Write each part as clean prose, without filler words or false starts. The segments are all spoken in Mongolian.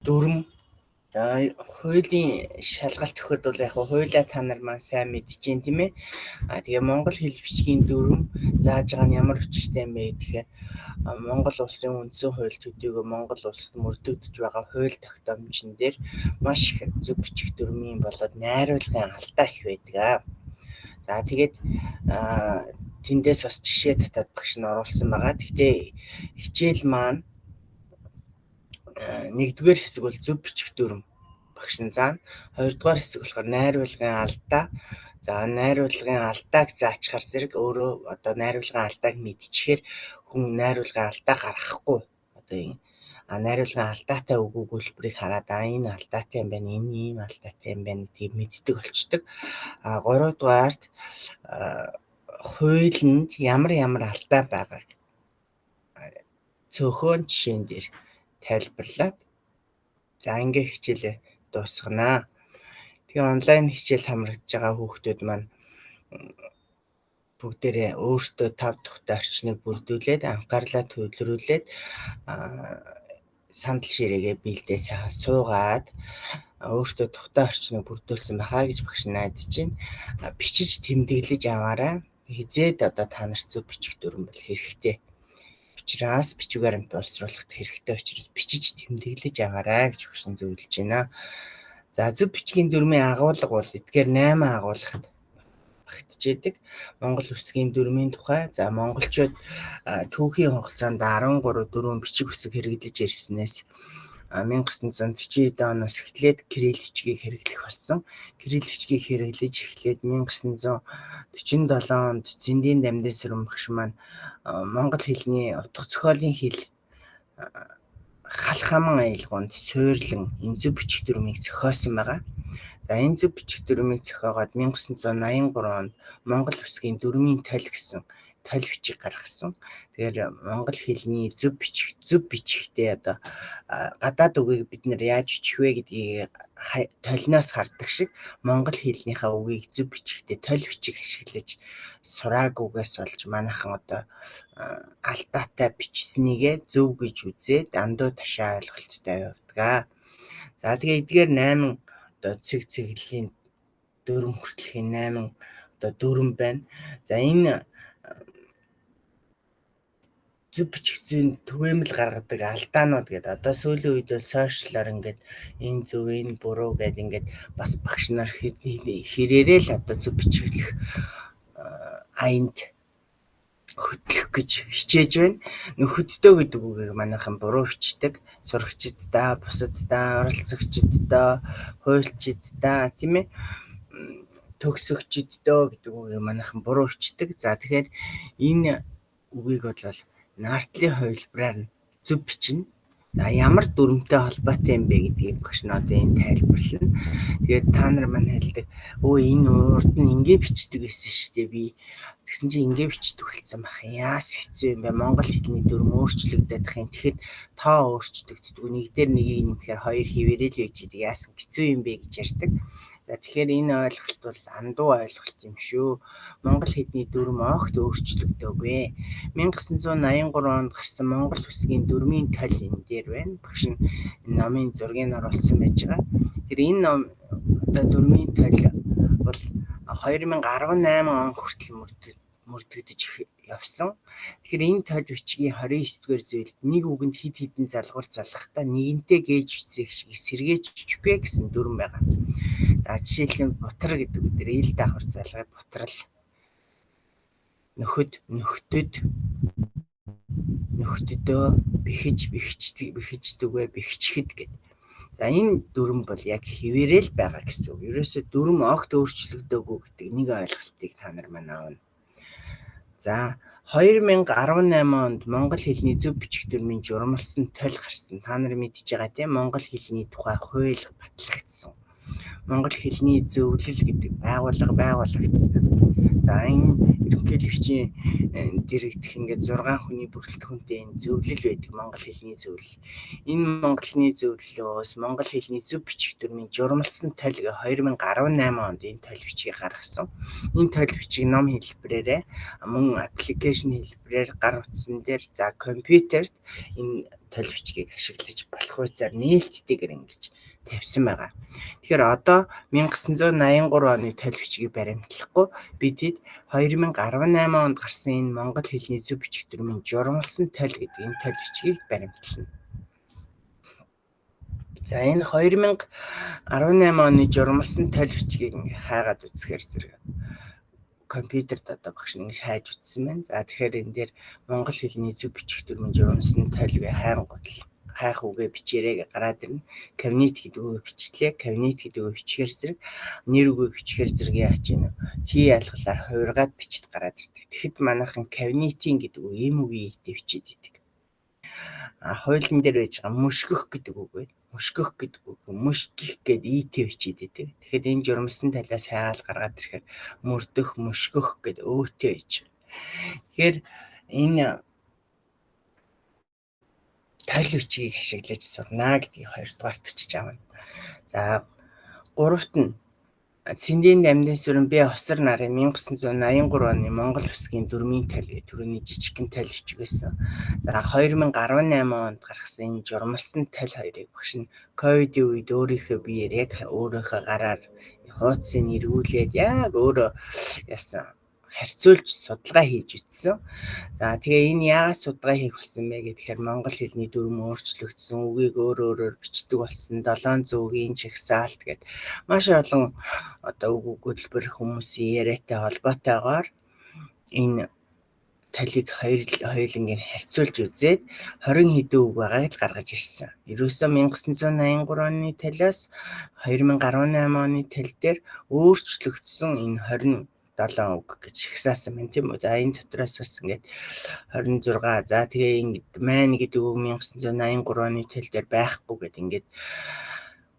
Дүрэм. Хуулийн шалгалт өгөхөд бол яг хуулиа та нар маань сайн мэдэж байна, тийм ээ. Тэгээ монгол хэл бичгийн дүрэм зааж байгаа нь ямар учиртай юм бэ гэхээр Монгол улсын үндсэн хууль төдийгүй Монгол улсад мөрдөгдөж байгаа хууль тогтоомжн дээр маш их зөв бичих дүрмийн болоод найруулгын алдаа их байдаг. За тэгээд тэндээс бас жишээ татаад багш нь оруулсан байгаа. Гэхдээ хичээл маань нэгдүгээр хэсэг бол зөв бичих дүрэм багш нь заана. Хоёрдугаар хэсэг болохоор найруулгын алдаа. За найруулгын алдааг заачхаар зэрэг өөрөө одоо найруулгын алдааг мэдчихээр хүн найруулгын алдаа гаргахгүй одоо юм найруулгын алдаатай үг өгүүлбэрийг хараад энэ алдаатай юм байна, энэ ийм алдаатай юм байна гэдгийг мэддэг болчдөг. Гуравдугаарт хуулинд ямар ямар алдаа байгааг цөөхөн жишээн дээр тайлбарлаад за ингээ хичээлээ дуусганаа. Тэгээ онлайн хичээл хамрагдж байгаа хүүхдүүд маань бүгдээрээ өөртөө 5 тухтай орчныг бүрдүүлээд анхаарлаа төвлөрүүлээд сандал ширээгээ бэлдээ сайхан суугаад өөртөө тухтай орчныг бүрдүүлсэн байхаа гэж багш найдаж байна. Бичиж тэмдэглэж аваарай. Хизээд одоо та нарт зөв бичих дүрэм бол хэрэгтэй. Учраас бичиг баримт боловсруулахад хэрэгтэй учраас бичиж тэмдэглэж аваарай гэж багш нь зөвлөж байна. За зөв бичгийн дүрмийн агуулга бол эдгээр 8 агуулгад багтжээдэг. Монгол үсгийн дүрмийн тухай, за монголчууд түүхийн хугацаанд 13 4 бичиг үсэг хэрэглэж ирснээс 1940 оноос эхлээд кирилл бичгийг хэрэглэх болсон. Кирилл бичгийг хэрэглэж эхлээд 1947 онд Зэндийн Дамдын багш маань монгол хэлний утга зохиолын хэл халах хаман аялгуунд суйрлан энэ зөв бичих дүрмийг зохиосон байгаа. За энэ зөв бичих дүрмийг зохиогоод 1983 онд Монгол үсгийн дүрмийн толь гэсэн толь бичиг гаргасан. Тэгэхээр монгол хэлний зөв бичих зөв бичихтэй одоо гадаад үгийг бид нэр яаж бичих вэ гэдгийг толиноос хардаг шиг монгол хэлнийхээ үгийг зөв бичихтэй толь бичиг ашиглаж сураагүйгээс болж манайхан одоо алдаатай бичснийгээ зөв гэж үзээд андуу ташаа ойлголттой явдаг. За тэгээ эдгээр 8 одоо цэг цэглэлийн дүрэм хүртэлхийн 8 одоо дүрэм байна. За энэ зөв бичих зүйн түгээмэл гаргадаг алдаанууд гэдэг одоо сүүлийн үед бол сошиалар ингээд энэ зөв энэ буруу гэд ингээд бас багш нар хэрээрээ л одоо зөв бичихлэх аянд хөтлөх гэж хичээж байна. Нөхөддөө гэдэг үгийг манайхан буруу бичдэг. Сурагчиддаа, бусаддаа, оролцогчддоо, хуульчиддаа, тийм ээ, төгсөгчддөө гэдэг үгийг манайхан буруу бичдэг. За тэгэхээр энэ үгийг бол нартлын хувилбараар нь зөв бичнэ. За ямар дүрмтэй холбоотой юм бэ гэдгийг багш нь одоо энэ тайлбарлана. Тэгээд та нар маань хэлдэг, өө энэ урд нь ингэ бичдэг байсан шүү дээ би. Тэгсэн чинь ингэ бичдэг болсон байх. Яас хэцүү юм бэ? Монгол хэлний дүрм өөрчлөгдөд их юм. Тэгэхэд тоо өөрчлөгддөг. Нэг дээр нэгийг нэмэхээр хоёр хэвээрээ л байж идэг. Яасан хэцүү юм бэ гэж ярьдаг. За тэгэхээр энэ ойлголт бол андуу ойлголт юм шүү. Монгол хэлний дүрэм огт өөрчлөгдөөгүй. 1983 онд гарсан Монгол үсгийн дүрмийн толь энэ дээр байна. Багш нь номын зургийг оруулсан байж байгаа. Тэр энэ ном одоо дүрмийн толь бол 2018 он хүртэл мөрдөгдөж явсан. Тэгэхээр энэ толь бичгийн 29-р зүйлд нэг үгэнд хэд хэдэн залгуур залгахдаа нэгэнтээ гээж бичсэх шиг сэргээч бичихгүй гэсэн дүрэм байгаа. За жишээлбэл бутар гэдэг үг дээр ил давхар залгай бутрал, нөхөд, нөхдөд, нөхдөдөө, бэхэж, бэхждэг, бэхждэгвэ, бэхжихэд гэд. За энэ дүрэм бол яг хэвээрээ л байгаа гэсэн үг. Ерөөсөө дүрэм огт өөрчлөгдөөгүй гэдэг нэг ойлголтыг та нар маань авна. За 2018 онд монгол хэлний зөв бичих дүрмийн журмалсан толь гарсан. Та нар мэдж байгаа тийм, монгол хэлний тухай хууль батлагдсан. Монгол хэлний зөвлөл гэдэг байгууллага байгуулагдсан. За энэ ерөнхийлөгчийн дэрэгдэх ингээд 6 хүний бүрэлдэхүүнтэй энэ зөвлөл байдаг, монгол хэлний зөвлөл. Энэ монгол хэлний зөвлөлөөс монгол хэлний зөв бичих дүрмийн журмалсан толь 2018 онд энэ толь бичгийг гаргасан. Энэ толь бичиг ном хэлбэрээрээ мөн аппликейшн хэлбэрээр гар утсан дээр, за компьютерт энэ толь бичгийг ашиглаж болох хуйцаар нээлттэйгээр ингэж тавьсан байгаа. Тэгэхээр одоо 1983 оны толь бичгийг баримтлахгүй бид хэд 2018 онд гарсан энэ монгол хэлний зөв бичих дүрмийн журмалсан толь гэдэг энэ толь бичгийг баримтлана. За энэ 2018 оны журмалсан толь бичгийг ингээ хайгаад үзэхээр зэрэг компьютерд одоо багш ингэж хайж үзсэн байна. За тэгэхээр энэ дээр монгол хэлний зөв бичих дүрмийн журмалсан толь гэ хайнгууд хайх үгээ бичээрэй гэж гараад ирнэ. Кабинет гэдэг үгээ бичлээ. Кабинет гэдэг үгээ бичгээр зэрэг нэр үгээ бичгээр зэрэг яаж юм бэ? Ти ялгалаар хувиргаад бичиж гараад ирдэг. Тэгэхэд манайхан кабинетийн гэдэг үг ийм үгийн ийтэй бичээд идэг. А хуулийн дээр байж байгаа мөшгөх гэдэг үг байна. Мөшгөх гэдэг үг мөшгөх гээд ийтэй бичээд идэг. Тэгэхэд энэ журмалсан талаас хайгаал гаргаад ирэхээр мөрдөх, мөшгөх гээд өөтэй байж байгаа. Тэгэхээр энэ толь бичгийг ашиглаж сурнаа гэдгийг хоёрдугаарт бичиж авна. За гуравт нь Цэндийн дамдын сүрэн Б Хосор нарын 1983 оны Монгол үсгийн дүрмийн толь гэх түрүүний жижигхэн толь бичиг байсан. За 2018 онд гаргасан энэ журмалсан толь хоёрыг багш нь ковидын үед өөрийнхөө биеэр яг өөрийнхөө гараар хуудсыг эргүүлээд яг өөрөө яасан харьцуулж судалгаа хийж үзсэн. За тэгээ энэ яагаад судалгаа хийх болсон бэ гэхээр монгол хэлний дүрэм өөрчлөгдсөн, үгийг өөр өөрөөр бичдэг болсон, 700 үгийн жагсаалт гээд маш олон одоо үг өгүүлбэр хүмүүсийн яриатай холбоотойгоор энэ толийг хоёулангийг харьцуулж үзээд 20 хэдэн үг байгааг л гаргаж ирсэн. Ерөөсөө 1983 оны толиос 2018 оны тол дээр өөрчлөгдсөн энэ 27 үг гэж жагсаасан байна тийм үү. За энэ дотроос бас ингээд 26 за тэгээ ингээд маань гэдэг үг 1983 оны тол дээр байхгүй гэд ингээд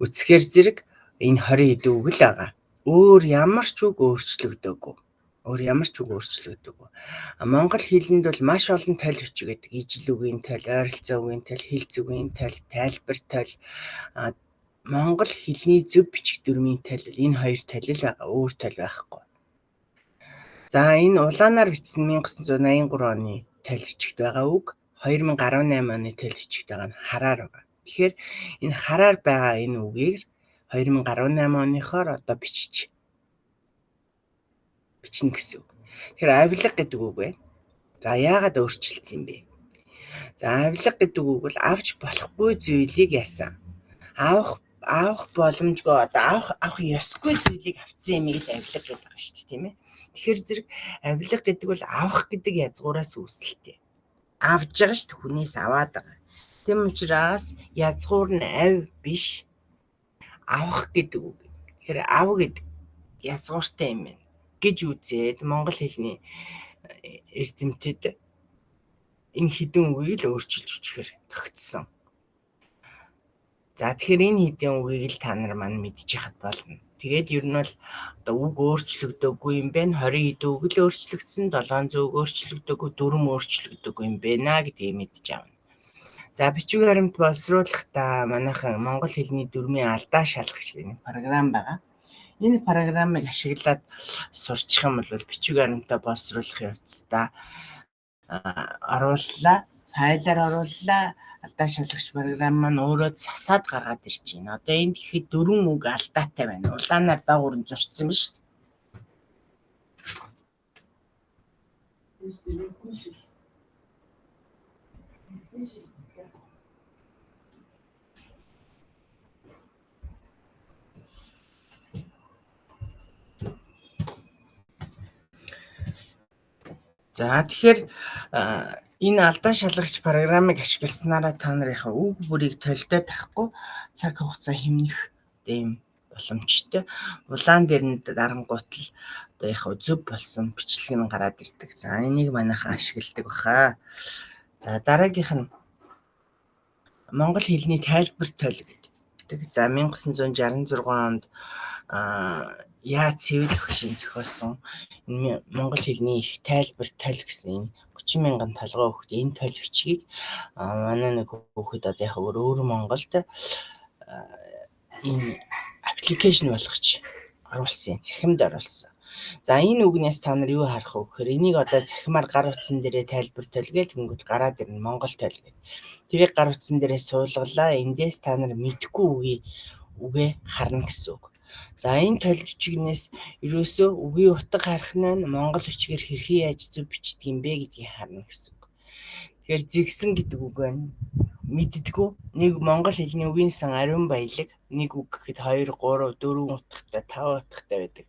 үзэхээр зэрэг энэ 20 хэдэн үг л байгаа. Өөр ямар ч үг өөрчлөгдөөгүй. Өөр ямар ч үг өөрчлөгдөөгүй. Монгол хэлэнд бол маш олон толь бичиг гэдэг. Ижил үгийн толь, ойролцоо үгийн толь, хэлц үгийн толь, тайлбар толь. Монгол хэлний зөв бичих дүрмийн толь энэ хоёр толь л байгаа. Өөр толь байхгүй. За энэ улаанаар бичсэн 1983 оны толь бичигт байгаа үг 2018 оны толь бичигт байгаа нь хараар байгаа. Тэгэхээр энэ хараар байгаа энэ үгийг 2018 оныхоор одоо бичиж бичнэ гэсэн үг. Тэгэхээр авилга гэдэг үг байна. За яагаад өөрчлөлтсөн юм бэ? За авилга гэдэг үг бол авч болохгүй зүйлийг яасан. Авах боломжгүй одоо авах ёсгүй зүйлийг авсан юмыг л авилга гэдэг байгаа шүү дээ, тийм ээ. Тэгэхээр зэрэг авилга гэдэг бол авах гэдэг язгуураас үүсэлтэй. Авж байгаа шүү дээ, хүнээс аваад байгаа. Тийм учраас язгуур нь ав биш, авах гэдэг үг. Тэгэхээр ав гэдэг язгууртай юм байна гэж үзээд монгол хэлний эрдэмтэд энэ хэдэн үгийг л өөрчилж өчгөр тогтсон. За тэгэхээр энэ хэдэн үгийг л та нар маань мэдчихэхэд болно. Тэгээд ер нь бол одоо үг өөрчлөгдөөгүй юм байна. 20 хэдэн үг л өөрчлөгдсөн, 700 үг өөрчлөгдөөгүй, дүрэм өөрчлөгдөөгүй юм байна гэдгийг мэдэж авна. За бичвэр харимт боловсруулахдаа манайхан монгол хэлний дүрмийн алдаа шалгах шиг нэг програм байгаа. Энэ програмыг ашиглаад сурчих юм бол бичвэр харимтаа боловсруулах явцдаа орууллаа, файлаар орууллаа. Алдаа шалгагч програм маань өөрөө засаад гаргаад ирж байна. Одоо энд ихэд дөрвөн үг алдаатай байна. Улаанаар доогуур нь зурцсан байна шүү дээ. За тэгэхээр энэ алдаа шалгагч програмыг ашигласнараа та нарынхаа үг бүрийг толитой тавихгүй цаг хугацаа хэмнэх ийм боломжтой. Улаан дээр нь дарангуут л одоо яг зөв болсон бичлэг нь гараад ирдэг. За энийг манайхан ашигладаг баха. За дараагийнх нь монгол хэлний тайлбар толь гэдэг. За 1966 онд Яа Цэвэл багшийн зохиосон энэ монгол хэлний их тайлбар толь гэсэн энэ 30 мянган толгой хүүхэд энэ толь бичгийг манай нэг хүүхэд одоо яг өөр Монголд энэ аппликейшн болгож оруулсан, цахимд оруулсан. За энэ үгнээс та нар юу харах вэ гэхээр энийг одоо цахимаар гар утсан дээрээ тайлбар тойл гээл тэнгүүт гараад ирнэ Монгол тойл гэдэг. Тэрийг гар утсан дээрээ суулгалаа. Эндээс та нар мэдэхгүй үгээ харна гэсэн үг. За энэ толь бичгнээс ерөөсөө үгийн утга харах нь монгол бичгээр хэрхэн яаж зөв бичдэг юм бэ гэдгийг харна гэсэн үг. Тэгэхээр зэгсэн гэдэг үг байна. Мэддэггүй. Нэг монгол хэлний үгийн сан ариун баялаг нэг үг гэхэд 2 3 4 утгатай 5 утгатай байдаг.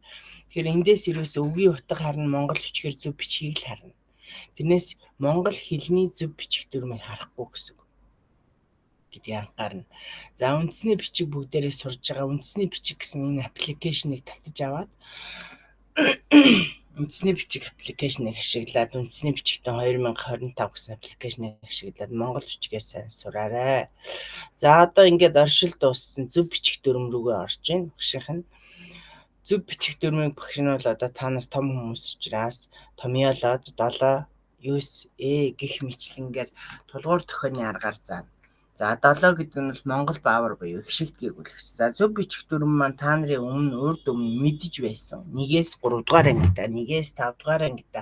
Тэгэхээр эндээс ерөөсөө үгийн утга харна, монгол бичгээр зөв бичгийг л харна. Тэрнээс монгол хэлний зөв бичих дүрмийг харахгүй гэсэн үг гэдгийг анхаарна. За үндэсний бичиг бүгдээрээ сурж байгаа үндэсний бичиг гэсэн энэ application ийг татаж аваад үндэсний бичиг application ийг ашиглаад үндэсний бичигтэн 2025 гэсэн application ийг ашиглаад монгол бичгээр сайн сураарай. За одоо ингээд оршил дууссан, зөв бичих дүрэм рүүгээ орж байна. Багшийнх нь зөв бичих дүрмийг багш нь бол одоо та нар том хүмүүс учраас томьёолоод 7 9 э гэх мэтлэнгээр тулгуур дохионы аргаар заана. За 7 гэдэг нь бол Монгол баавар буюу эгшигт гийгүүлэгч. За зөв бичих дүрэм маань та нарын өмнө урд өмнө мэдэж байсан. 1-ээс 3 дугаар ангита, 1-ээс 5 дугаар ангита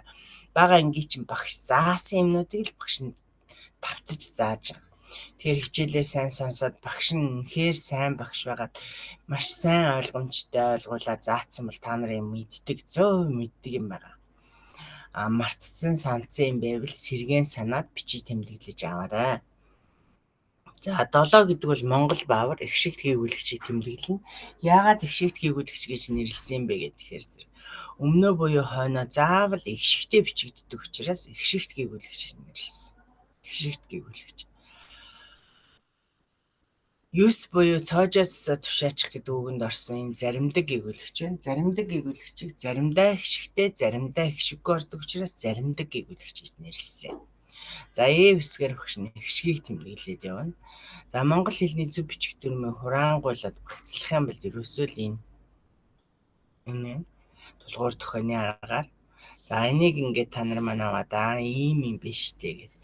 бага ангийн чинь багш заасан юмнуудыг л багш нь давтаж зааж байгаа. Тэгэхээр хичээлээ сайн сонсоод багш нь үнэхээр сайн багш байгаад маш сайн ойлгомжтой ойлгуулаад заасан бол та нарын мэддэг, 100% мэддэг юм байна. А мартцсан сандсан юм байвал сэргээн санаад бичиж тэмдэглэж аваарай. За 7 гэдэг бол Монгол баавар эгшигт гийгүүлэгчийг тэмдэглэнэ. Яагаад эгшигт гийгүүлэгч гэж нэрлэсэн юм бэ гэхээр өмнөө буюу хойноо заавал эгшигтэй бичигддэг учраас эгшигт гийгүүлэгч гэж нэрлэсэн. Эгшигт гийгүүлэгч. 9 буюу цоожоос тушаачих гэдэг үгэнд орсон энэ заримдаг гийгүүлэгч байна. Заримдаг гийгүүлэгчийг заримдаа эгшигтэй, заримдаа эгшиггүй ордог учраас заримдаг гийгүүлэгч гэж нэрлэсэн. За э үсгээр багш нь эгшгийг тэмдэглээд явна. За монгол хэлний зөв бичих дүрмийг хураангуйлаад багцлах юм бол ерөөсөө л энэ юм тулгуур дохионы аргаар. За энийг ингээд та нар маань аваад аа ийм юм биш үү гэд.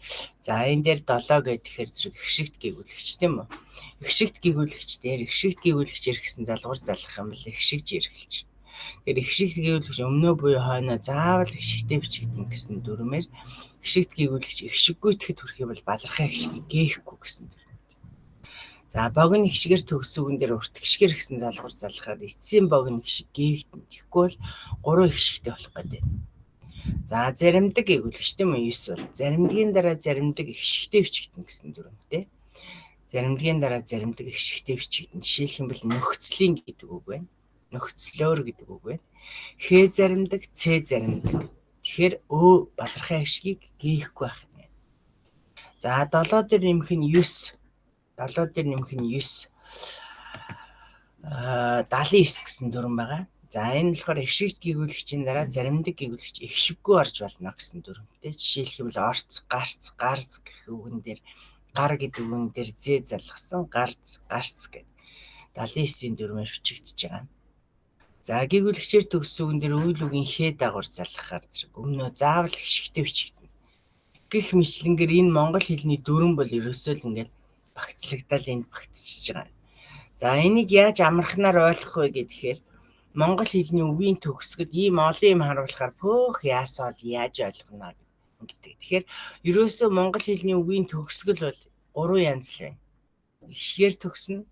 За энэ дээр 7 гэхээр зэрэг эгшигт гийгүүлэгч тийм үү? Эгшигт гийгүүлэгч дээр эгшигт гийгүүлэгч гэсэн залгуур залгах юм бол эгшигж эргэлж. Тэгэхээр эгшигт гийгүүлэгч өмнөө буюу хойноо заавал эгшигтэй бичигдэнэ гэсэн дүрмээр эгшигт гийгүүлэгч эгшиггүйтгэд хүрэх юм бол балархай эгшгийг гээхгүй гэсэн дүрм. За богино эгшгээр төгссөн үгэн дээр урт эгшгээр гэсэн залгуур залгахаар эцсийн богино эгшиг гээгдэнэ. Тэгэхгүй бол 3 эгшигтэй болох гэдэг. За заримдаг гийгүүлэгч тийм үү 9 бол заримдгийн дараа заримдаг эгшигтэй бичигдэнэ гэсэн дүрмтэй. Заримдгийн дараа заримдаг эгшигтэй бичигдэнэ. Жишээлх юм бол нөхцөлийн гэдэг үг байна. Нөхцлөөр гэдэг үг байна. Хэ заримдаг, ц заримдаг. Тэгэхээр өө балархай эгшгийг гээхгүй байх нь. За 7 дээр нэмэх нь 9. 7 дээр нэмэх нь 9. 79 гэсэн дүрэм байгаа. За энэ болохоор эгшигт гийгүүлэгчийн дараа заримдаг гийгүүлэгч эгшиггүй орж болно гэсэн дүрмтэй. Жишээлх юм бол орц, гарц, гарз гэх үгэн дээр гар гэдэг үгэн дээр зээ залгасан гарц, гарц гэдэг 79-ийн дүрмээр бичигдэж байгаа. За гийгүүлэгчээр төгссөн үгэн дээр үйл үгийн хээ дагавар залгахаар зэрэг өмнөө заавал эгшигтэй бичигдэнэ. Гэх мэтлэнгээр энэ монгол хэлний дүрэм бол ерөөсөө л ингээд багцлагдал энд багтчихж байгаа. За энийг яаж амархнаар ойлгох вэ гэхээр монгол хэлний үгийн төгсгөл ийм олон юм харуулахаар пөөх яасаал яаж ойлгоно гэдэг. Тэгэхээр ерөөсөө монгол хэлний үгийн төгсгөл бол 3 янз л байна. Эгшгээр төгснө.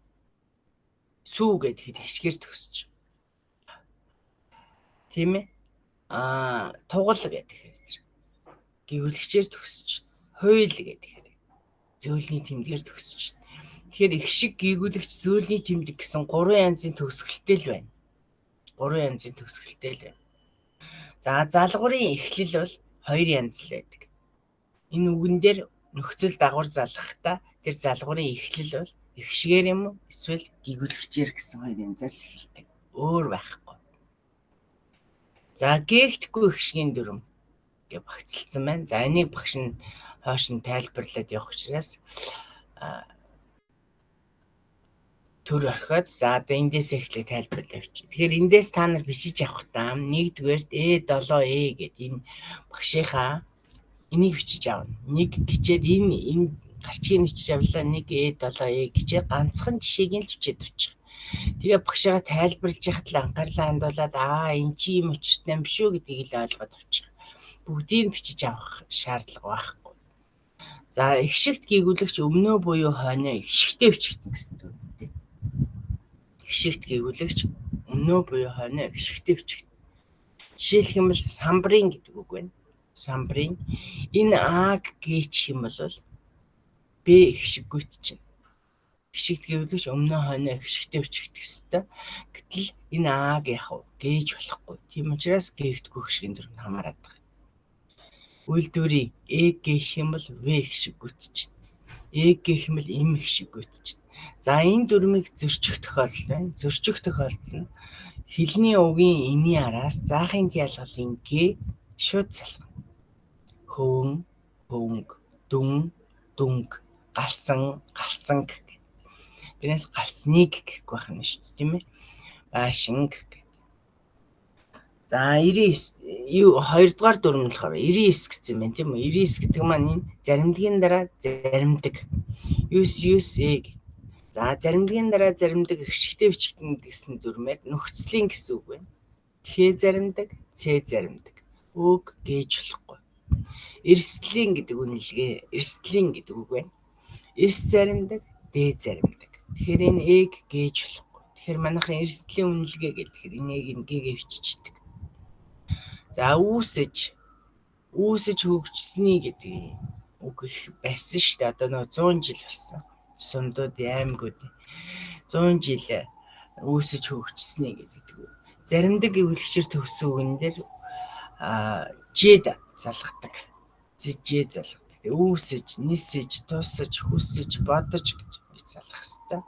Сүү гэхэд эгшгээр төгсөж. Тийм ээ? Тугал гэхээр гийгүүлэгчээр төгсөж. Хууль гэхээр зөөлний тэмдгээр төгсөж. Тэгэхээр эгшиг гийгүүлэгч зөөлний тэмдэг гэсэн 3 янзын төгсгөлтэй л байна. 3 янзын төгсгөлтэй л байна. За залгуурын эхлэл бол 2 янз л байдаг. Энэ үгэн дээр нөхцөл дагавар залгахдаа тэр залгуурын эхлэл бол эгшгээр юм уу эсвэл гийгүүлэгчээр гэсэн хоёр янзаар л эхэлдэг. Өөр байхгүй. За гээгдэхгүй эгшгийн дүрэм гэж багцлцсан байна. За энийг багш нь хойш нь тайлбарлаад явах учраас төр орхиод за одоо эндээс эхлээ тайлбарлаа явчих. Тэгэхээр эндээс та нар бичиж авах таа нэгдүгээрт Э7 Э гэд энэ багшийнхаа энийг бичиж авна. Нэг гिचээд энэ гарчгийг бичиж авлаа. 1 Э7 Э гэчээ ганцхан жишээг нь л бичээд авчих. Тэгээ багшаага тайлбарлаж яхад л анхаарлаа хандуулад энэ чи юм учиртай юм шүү гэдгийг л ойлгоод авчих. Бүгдийг бичиж авах шаардлага байхгүй. За эгшигт гийгүүлэгч өмнөө буюу хойноо эгшигтэй бичигдэнэ гэсэн дүрмтэй. Эгшигт гийгүүлэгч өмнөө буюу хойноо эгшигтэй бичигдэнэ. Жишээлх юм бол самбрын гэдэг үг байна. Самбрын энэ А-г гээчих юм бол Б эгшиггүйт чинь. Эгшигт гийгүүлэгч өмнөө хойноо эгшигтэй бичигдэх ёстой. Гэтэл энэ А-г яг гээж болохгүй. Тийм учраас гээгдэхгүй эгшигийн дүрмэнд хамаарат байгаа. Үйлдвэрийн Э гэх юм бол В эгшиггүйт чинь. Э гэх юм бол М эгшиггүйт чинь. За энэ дүрмийг зөрчих тохиолдол байна. Зөрчих тохиолдол нь хэлний угийн энийн араас заахын ялгалын г шууд салгана. Хөвөн, хөвөнг, дүн, дүнг, галсан, галсанг гэдэг. Тэрнээс галсныг гэхгүй байх нь шүү дээ, тийм ээ. Байшинг гэдэг. За 99 юу 2 дугаар дүрэм нь болохоор 99 гэсэн юм байна, тийм үү? 99 гэдэг маань энэ заримдгийн дараа заримдаг. 9 9 э гэж. За заримдгийн дараа заримдаг эгшигтэй бичигдэнэ гэсэн дүрмээр нөхцөлийн гэсэн үг байна. Х заримдаг, Ц заримдаг. Өг гээж болохгүй. Эрсдлийн гэдэг үнэлгээ, эрсдлийн гэдэг үг байна. С заримдаг, Д заримдаг. Тэгэхээр энэ Э-г гээж болохгүй. Тэгэхээр манайхан эрсдлийн үнэлгээ гэдэг энэ Э-г нь г-гээ биччихдэг. За үүсэж хөгжсөний гэдэг үг их байсан шүү дээ. Одоо нөгөө 100 жил болсон. Сундууд аймагуд 100 жил үүсэж хөгжсөний гэдэг. Заримдаг эвлэгчээр төгссөн үгэн дээр жед залгадаг. Жед залгадаг. Үүсэж, нисэж, тусаж, хүсэж, бодож гэж залгах хэвээр.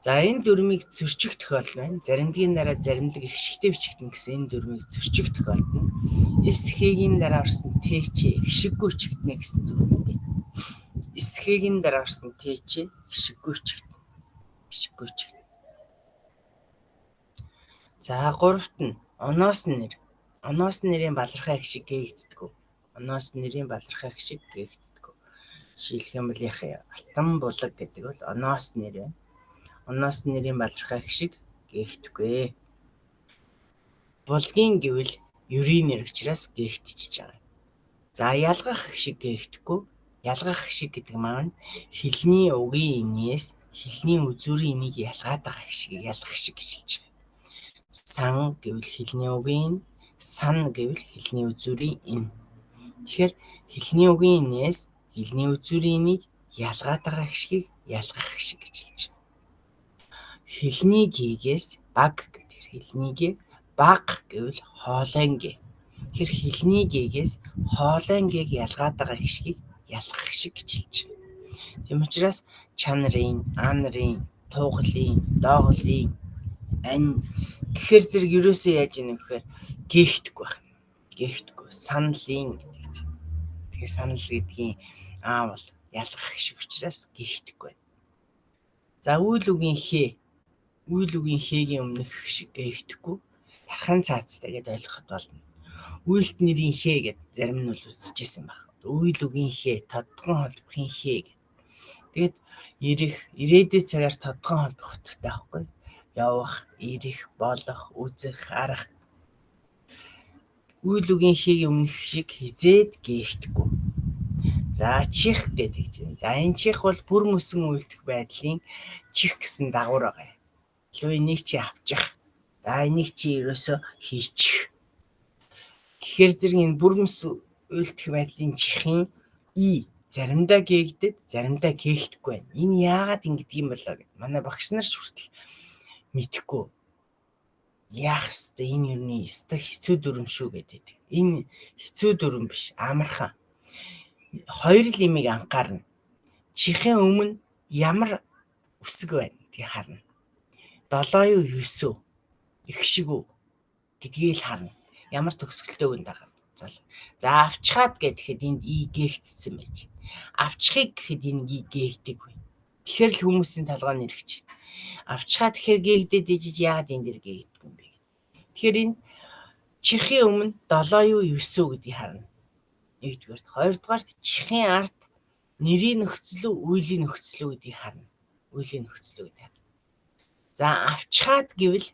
За энэ дүрмийг зөрчих тохиолдол байна. Заримдгийн дараа заримдаг эгшигтэй бичигдэнэ гэсэн энэ дүрмийг зөрчих тохиолдол нь С-хийн дараа орсон Т-ч эгшиггүй бичигдэнэ гэсэн дүрмтэй. С-хийн дараа орсон Т-ч эгшиггүй бичигдэнэ. Эгшиггүй бичигдэнэ. За гуравт нь оноос нэр. Оноос нэрийн балархай эгшиг гээгддэг. Оноос нэрийн балархай эгшиг гээгддэг. Жишээлх юм бол яах юм? Алтан булаг гэдэг бол оноос нэр байна. Оноос нэрийн балархай эгшиг гээгдэхгүй. Булгийн гэвэл ерийн нэр учраас гээгдчихэж байгаа. За ялгах эгшиг гээгдэхгүй. Ялгах эгшиг гэдэг маань хэлний угийн энээс хэлний үзүүрийн энийг ялгаад байгаа эгшигийг ялгах эгшиг гэж хэлж байгаа. Сан гэвэл хэлний угийн, сан гэвэл хэлний үзүүрийн эн. Тэгэхээр хэлний угийн энээс хэлний үзүүрийн энийг ялгаад байгаа эгшигийг ялгах эгшиг гэж хэлж байгаа. Хэлний гээс баг гэдэг. Хэлний г баг гэвэл хоолойн г. Тэгэхээр хэлний гээс хоолойн г-г ялгаад байгаа эгшигийг ялгах эгшиг гэж хэлж байгаа. Тийм учраас чанарын, анарын, тугалын, дооглын, ань гэхээр зэрэг ерөөсөө яаж ийнэ гэхээр гээхдэггүй байх. Гээхдэггүй. Саналын гэдэг чинь. Тэгэхээр санал гэдгийн аа бол ялгах эгшиг учраас гээхдэггүй. За үйл үгийн хээ. Үйл үгийн хээгийн өмнөх эгшиг гээхдэггүй. Тархан цаацтай гэдээ ойлгоход болно. Үйлт нэрийн хээ гэд зарим нь бол үзчихсэн баг. Үйл үгийн хээ, тодгон холбохын хээ гэд. Тэгээд ирэх, ирээдүйн цагаар тодгон холбох утгатай байхгүй. Явах, ирэх, болох, үзэх, харах. Үйл үгийн хээгийн өмнөх эгшиг хизээд гээхдэггүй. За чих гэдэг чинь. За энэ чих бол бүр мөсөн үйлдэх байдлын чих гэсэн дагавар байгаа юм. Илүү энийг чи авчих. За энийг чи ерөөсөө хийчих. Тэгэхээр зэрэг энэ бүр мөс үйлдэх байдлын чихийн и заримдаа гээгдэд, заримдаа гээхдэггүй байна. Энэ яагаад ингэдэг юм болоо гэд. Манай багш нар ч хүртэл мэдэхгүй. Яах ёстой энэ юуны ёстой хэцүү дүрэм шүү гэдэг. Энэ хэцүү дүрэм биш, амархан. Хоёр л имийг анхаарна. Чихийн өмнө ямар үсэг байна гэдгийг харна. 7 юу 9 үү? Эгшиг үү гэдгийг л харна. Ямар төгсгөлтэй үн дагаа. За авчхаад гэхэд энд и гээгдсэн байж. Авчхыг гэхэд энэ и гээгдэггүй. Тэгэхээр л хүмүүсийн толгой нэрхэж байна. Авчхаад тэгэхээр гээгдээд ижиж яагаад энэ дэр гээгддэг юм бэ гэх. Тэгэхээр энэ чихийн өмнө 7 юу 9 үү гэдгийг харна. Нэгдүгээрт, хоёрдугаарт чихийн ард нэрийн нөхцөл үү, үйлийн нөхцөл үү гэдгийг харна. Үйлийн нөхцөл үү гэдгийг харна. За авчхаад гэвэл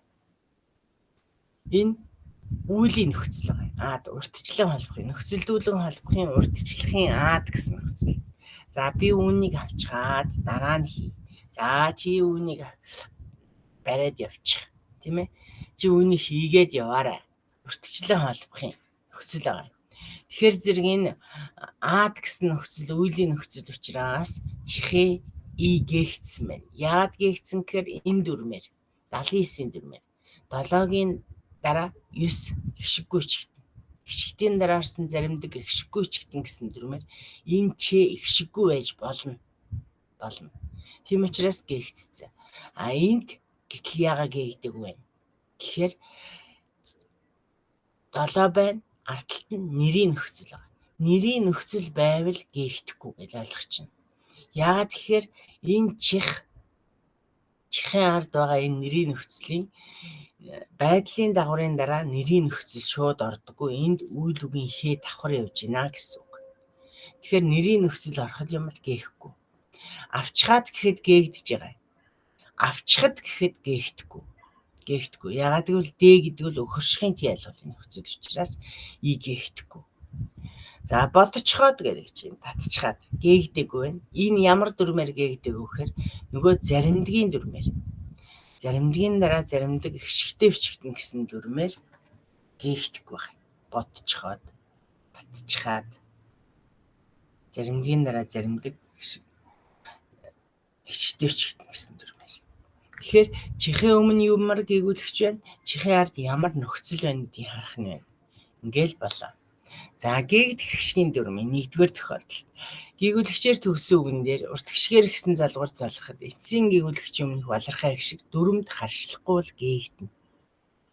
энэ үйлийн нөхцөл байгаа. Аад уртчлан холбохын нөхцөлдүүлэн холбохын уртчлахын аад гэсэн нөхцөл. За би үүнийг авчхаад дараа нь хий. За чи үүнийг бариад явчих. Тийм ээ. Чи үүнийг хийгээд яваарай. Уртчлан холбохын нөхцөл байгаа. Тэгэхээр зэрэг энэ аад гэсэн нөхцөл үйлийн нөхцөл учраас чихээ и гээгдсэн байна. Яагаад гээгдсэн гэхээр энэ дүрмээр 79-ийн дүрмээр 7-гийн дараа 9 эгшиггүй ичгтэн. Эгшигтийн дараа орсон заримдаг эгшиггүй ичгтэн гэсэн дүрмээр энэ ч эгшиггүй байж болно. Болно. Тийм учраас гээгдсэн. А энд гэтэл яагаад гээгдээгүй вэ? Тэгэхээр 7 байна. Ард талд нь нэрийн нөхцөл байгаа. Нэрийн нөхцөл байвал гээгдэхгүй гэж ойлгочихно. Яагаад тэгэхээр энэ чих чихэн ард байгаа энэ нэрийн нөхцөлийн байдлын дагаврын дараа нэрийн нөхцөл шууд ордоггүй. Энд үйл үгийн хээ давхар явж байна гэсэн үг. Тэгэхээр нэрийн нөхцөл ороход юм бол гээхгүй. Авчхаад гэхэд гээгдэж байгаа. Авчхад гэхэд гээхдэггүй. Гээхдэггүй. Яагаад гэвэл D гэдэг нь өхөршхийн тий ялгалын нөхцөл учраас и гээхдэггүй. За бодцоход гэдэг чинь татчихад гээгдээгүй байна. Энэ ямар дүрмээр гээгдээгүй гэхээр нөгөө заримдгийн дүрмээр. Заримдгийн дараа заримдаг эгшигтэй бичигдэнэ гэсэн дүрмээр гээгдэхгүй байна. Бодцоход, татчихад заримдгийн дараа заримдаг эгшигтэй бичигдэнэ гэсэн дүрмээр. Тэгэхээр чихээ өмнө ямар гийгүүлэгч байна? Чихээ ард ямар нөхцөл байна гэдгийг харах нь байна. Ингээл болоо. За гээгдэх эгшгийн дүрм нэгдүгээр тохиолдолд гийгүүлэгчээр төгссөн үгэн дээр урт гишгээр гэсэн залгуур залгахад эцсийн гийгүүлэгчийн өмнөх балархай эгшиг дүрмд харшлахгүй бол гээгдэнэ.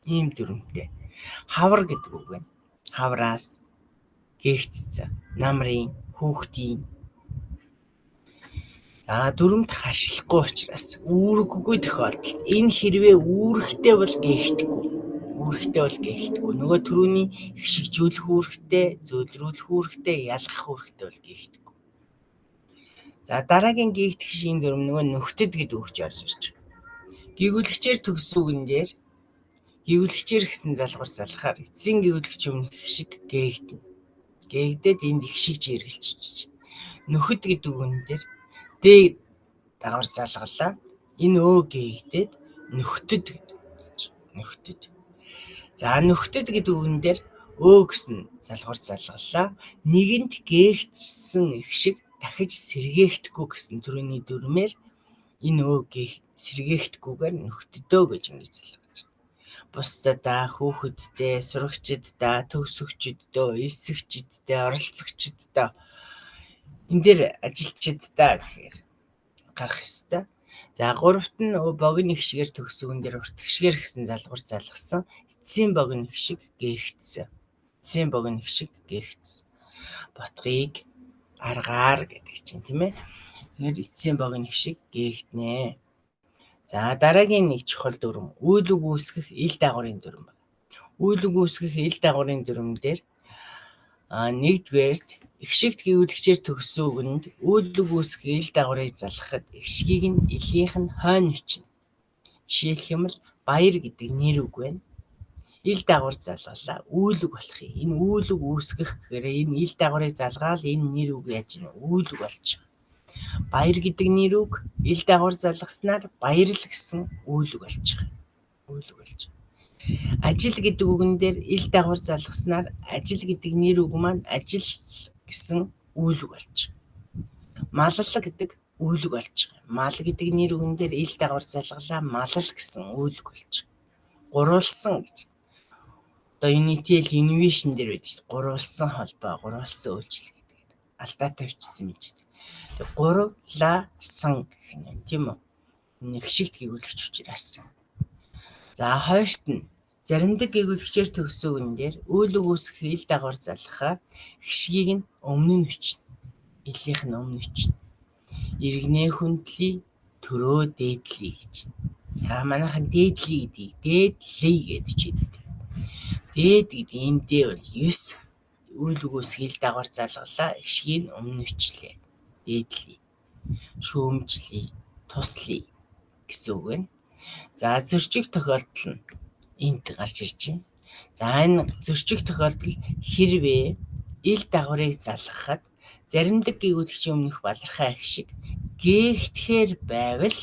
Ийм дүрмтэй. Хавар гэдэг үг байна. Хавраас гээгдсэн. Намрын, хүүхдийн. За дүрмд харшлахгүй учраас үүрэггүй тохиолдолд энэ хэрвээ үүрэгтэй бол гээгдэхгүй. Үүрэгтэй бол гээгдэхгүй. Нөгөө түрүүний хшигжүүлэх үүрэгтэй, зөөлрүүлэх үүрэгтэй, ялгах үүрэгтэй бол гээгдэхгүй. За дараагийн гээгдэх шийн дүрм нөгөө нөхдөд гэдэг үг ч орж ирж байгаа. Гийгүүлэгчээр төгссөн үгэн дээр гийгүүлэгчээр гэсэн залгуур залгахаар эцсийн гийгүүлэгч өмнөх шиг гээгдэнэ. Гээгдээд энд их шиг жиргэлж. Нөхөд гэдэг үгэн дээр Д дагавар залгалаа. Энэ өө гээгдээд нөхдөд гэдэг. Нөхдөд. За нөхдөд гэдэг үгэн дээр өө гэсэн залгуур залгалаа. Нэгэнт гээгдсэн их шиг дахиж сэргээхдэггүй гэсэн төрөний дүрмээр энэ өө гээх сэргээхдэггүйгээр нөхдөдөө гэж ингэж залгаж. Бусдадаа, хүүхэддээ, сурагчиддаа, төгсөгчддөө, элсэгчддээ, оролцогчддоо энэ дээр ажилчиддаа гэхээр гарах ёстой. За гуравт нь богино их шигээр төгсгөн дээр урт гишгээр гэсэн залгуур залгасан. Эцсийн богино их шиг гээгдсэн. Эцсийн богино их шиг гээгдсэн. Ботгыг аргаар гэдэг чинь тийм ээ. Тэгэхээр эцсийн богино их шиг гээгднэ. За дараагийн нэг чухал дүрм үйл үг үүсгэх ил дагаврын дүрм байна. Үйл үг үүсгэх ил дагаврын дүрм дээр нэгдүгээрт эгшигт гийгүүлэгчээр төгссөн үгэнд үйл үг үүсгэх ил дагаврыг залгахад эгшгийг нь илийнх нь хойно өчнө. Жишээлх юм бол баяр гэдэг нэр үг байна. Ил дагавар залгалаа үйл үг болох юм. Энэ үйл үг үүсгэх гэхээр энэ ил дагаврыг залгаал энэ нэр үг яаж нь үйл үг болж байгаа. Баяр гэдэг нэр үг ил дагавар залгаснаар баярл гэсэн үйл үг болж байгаа. Үйл үг болж байгаа. Ажил гэдэг үгэн дээр ил дагавар залгаснаар ажил гэдэг нэр үг маань ажил гэсэн үйл үг болж байгаа. Малал гэдэг үйл үг болж байгаа. Мал гэдэг нэр үгэн дээр ил дагавар залгалаа малал гэсэн үйл үг болж байгаа. Гурвалсан гэж. Одоо Unitel Innovation дээр байдаг шүү дээ. Гурвалсан холбоо, гурвалсан үйлчлэг гэдэг. Алдаатай бичсэн юм чинь. Тэг гурвлаасан гэх юм тийм үү? Нэг шигт гийгүүлэгч учраас. За хоёрт нь заримдаг гийгүүлэгчээр төгссөн үгэн дээр үйл үг үүсгэх ил дагавар залгахаар хшгийг нь өмнө нь өчнө. Илийнх нь өмнө өчнө. Иргэнээ хүндлий төрөө дээдлий гэж. За манайхан дээдлий гэдгийг дээдлий гэж бичээд. Дээд гэдэг энэ дээ бол 9 үйл үг үүсгэх ил дагавар залгалаа хшгийг нь өмнө өчлээ. Дээдлий, шүүмжлэе, туслая гэсэн үг байна. За зөрчих тохиолдол нь энд гарч ирж байна. За энэ зөрчих тохиолдол хэрвээ ил дагаврыг залгахад заримдаг гийгүүлэгчийн өмнөх балархай их шиг гээгдэхээр байвал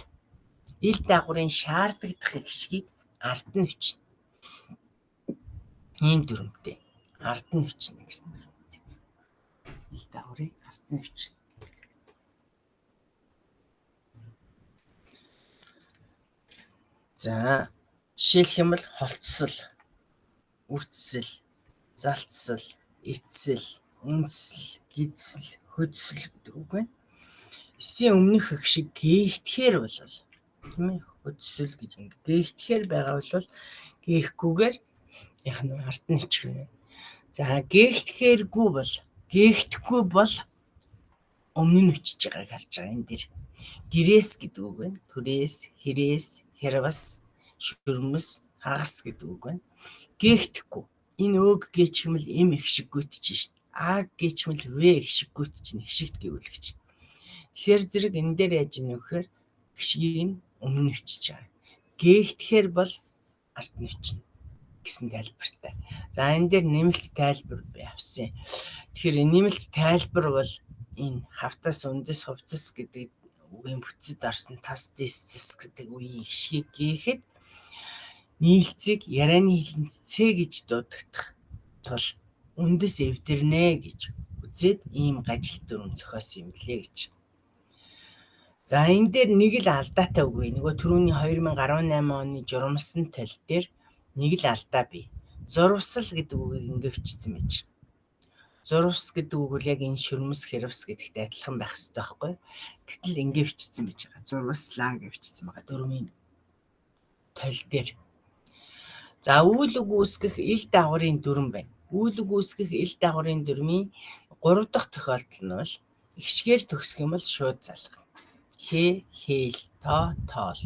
ил дагаврын шаардагдах их шигийг ард нь өчнө. Ийм дүрмтэй. Ард нь өчнө гэсэн дүрмтэй. Ил дагаврыг ард нь өчнө. За жишээлх юм бол холцсол, үртсэл, залтсал, эцсэл, үнсэл, гидсэл, хөдсөл гэдэг үг байна. Эсийн өмнөх их шиг гээгдэхээр болвол тийм ээ хөдсөл гэж ингээ гээгдэхээр байгаа бол гээхгүйгээр яг нь ард нь ичих юм. За гээгдэхээргүй бол гээгдэхгүй бол өмнө нь өчөж байгааг харж байгаа энэ дэр. Гэрээс гэдэг үг байна. Түрээс, хэрээс, хэрвас, шүрмэс, хагас гэдэг үг байна. Гээгдэхгүй. Энэ өөг гээчмэл эм их шиг гүйтж шít. А гээчмэл в их шиг гүйтж нь хшигт гэвлэгч. Тэгэхээр зэрэг энэ дээр яаж ийнэ вэхээр хшгийг нь өмнө нь өчөж байгаа. Гээгдэхээр бол ард нь өчнө гэсэн тайлбартай. За энэ дээр нэмэлт тайлбар би авсан. Тэгэхээр нэмэлт тайлбар бол энэ хавтас, үндэс, хувцас гэдэг үгийн бүтцэд орсон тас, дэс, цэс гэдэг үеийн хшгийг гээхэд нийлцгийг ярианы хэлэнд цэ гэж дуудагдах тул үндэс эвдэрнэ гэж үзээд ийм гажил дүрэм зохиосон юм лээ гэж. За энэ дээр нэг л алдаатай үг вэ. Нөгөө түрүүний 2018 оны журмалсан тал дээр нэг л алдаа бий. Зурвасал гэдэг үгийг ингэ бичсэн байж. Зурвас гэдэг үг бол яг энэ шүрмэс хэрвс гэдэгтэй адилхан байх ёстой байхгүй. Гэтэл ингэ бичсэн байж байгаа. Зурваслаа гэж бичсэн байгаа. Дөрмийн тал дээр. За үйл үг үүсгэх ил дагаврын дүрэм байна. Үйл үг үүсгэх ил дагаврын дүрмийн 3 дахь тохиолдол нь бол ихшгээр төгсөх юм бол шууд залгана. Хэ, хээл, тоо, тоол.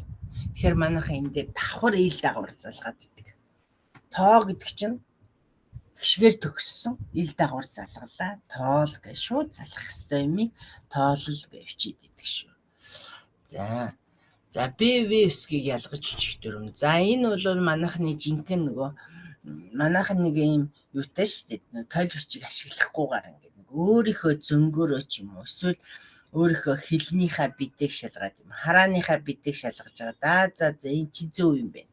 Тэгэхээр манайхан энэ дээр давхар ил дагавар залгаад идэг. Тоо гэдэг чинь хшгээр төгссөн ил дагавар залгалаа. Тоол гэж шууд залгах ёстой юмыг тоолол гэж бичээд идэг шүү. За. За Б, В үсгийг ялгаж бичих дүрэм. За энэ бол манайхны жинхэнэ нөгөө манайхан нэг юм юутай шүү дээ. Толь хүчийг ашиглахгүйгээр ингээд нэг өөрийнхөө зөнгөөрөө ч юм уу эсвэл өөрийнхөө хэлнийхээ бидээг шалгаад юм. Харааныхаа бидээг шалгаж байгаа. Да за за энэ чи зөв юм байна.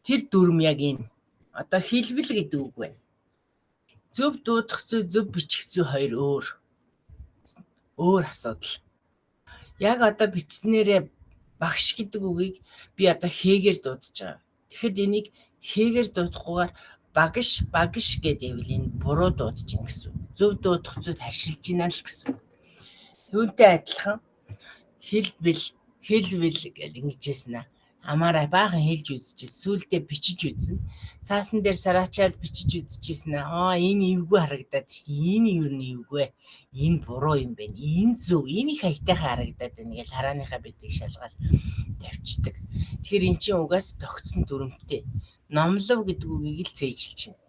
Тэр дүрэм яг энэ. Одоо хэлбэл гэдэг үг байна. Зөв дуудах зүй, зөв бичих зүй хоёр өөр. Өөр асуудал. Яг одоо бичснээрээ багш гэдэг үгийг би одоо хээгээр дуудаж байгаа. Тэгэхэд энийг хээгээр дуудахгүйгээр багш, багш гэдэг ивэл энэ буруу дуудаж гин гэсэн үг. Зөв дуудах зүйд харшилж гинэ л гэсэн үг. Түүнтэй адилхан хэлбэл, хэлвэл гэж ингэжсэн аа. Амаараа баахан хэлж үзчихсэн. Сүүлдээ бичиж үзнэ. Цаасан дээр сараачаал бичиж үзчихсэн аа. Энэ эвгүй харагдаад ш. Энэ юу нь эвгүй. Энэ буруу юм байна. Энэ зөв. Энэ их аятайхан харагдаад байна гэж харааныхаа бидийг шалгаал тавьчихдаг. Тэгэхээр эн чинь угаас тогтсон дүрмтэй. Номлов гэдэг үгийг л цээжилж байна.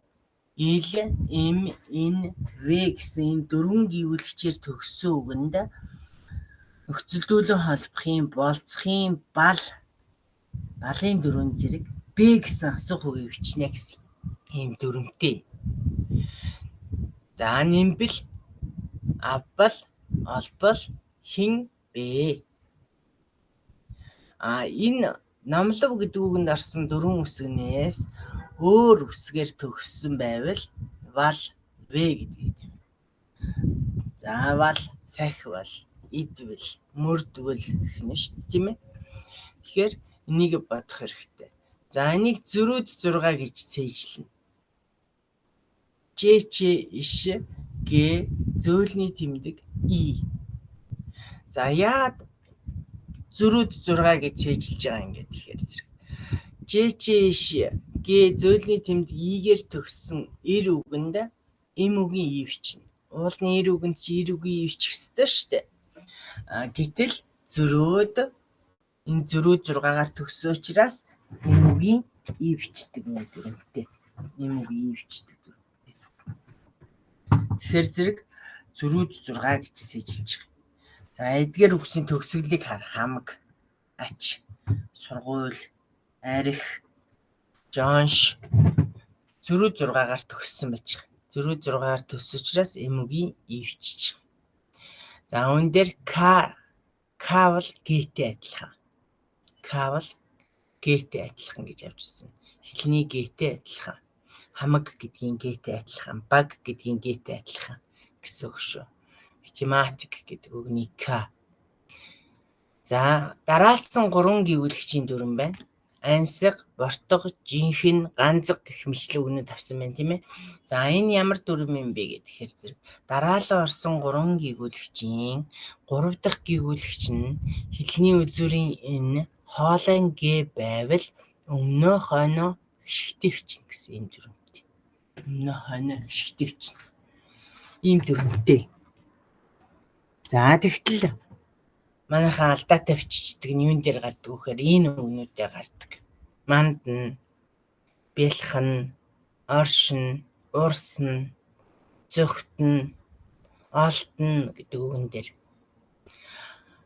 Ил, М, Н, В гэсэн энэ дөрвөн гийгүүлэгчээр төгссөн үгэнд нөхцөлдүүлэн холбохын, болцохын, бал, балын дөрвөн зэрэг Б гэсэн асуух үгийг бичнэ гэсэн ийм дүрмтэй. За нэмбэл, авбал, олбол, хэн бэ? А энэ номлов гэдэг үгэнд орсон дөрвөн үсгнээс өөр үсгээр төгссөн байвал вал, в гэдгийг тавина. За вал, сахивал, идвэл, мөрдвөл гэх нь шүү дээ, тийм ээ. Тэгэхээр энийг бодох хэрэгтэй. За энийг зөрүүд 6 гэж цээжлэнэ. Ж, Ч, Ш, Г зөөлний тэмдэг И. За яагаад зөрүүд 6 гэж цээжилж байгаа юм гээд тэгэхээр зэрэг. Ж, Ч, Ш, Г зөөлний тэмдэг И-гээр төгссөн эр үгэнд М үгийн И бичнэ. Уулны эр үгэнд чи эр үгийн И бичих ёстой шүү дээ. А гэтэл зөрөөд энэ зөрүүд 6-гаар төгссөн учраас М үгийн И бичдэг юм дүрмтэй. М үгийн И бичдэг дүрмтэй. Тэгэхээр зэрэг зөрүүд 6 гэж цээжилж байгаа. За эдгээр үгсийн төгсгөлийг хар хамаг ач. Сургууль, арх, жонш зөрүү 6-гаар төгссөн байж байгаа. Зөрүү 6-гаар төгссөн учраас эм үгийн ивчиж. За үүн дээр К К бол Г-тэй адилхан. К бол Г-тэй адилхан гэж авч үзсэн. Хэлний Г-тэй адилхан. Хамаг гэдгийн Г-тэй адилхан, баг гэдгийн Г-тэй адилхан гэсэн үг шүү. Математик гэдэг үгний К. За дараалсан 3 гийгүүлэгчийн дүрэм байна. Ансаг, бортго, жинхэнэ, ганцаг гэх мэтлэг үгнүүд авсан байна, тийм ээ. За энэ ямар дүрэм юм бэ гэхээр зэрэг дараалан орсон 3 гийгүүлэгчийн 3 дахь гийгүүлэгч нь хэлний үзүүрийн н хоолойн г байвал өмнөө хойноо хишгтэй бичнэ гэсэн ийм дүрэмтэй. Өмнөө хойноо хишгтэй бичнэ. Ийм дүрэмтэй. За тэгтэл манайхан алдаатай биччихдэг нь юун дээр гардаг вэ гэхээр энэ үгнүүд дээр гардаг. Мандна, бэлхэн, оршин, урсна, зөвхтөн, олдно гэдэг үгэн дээр.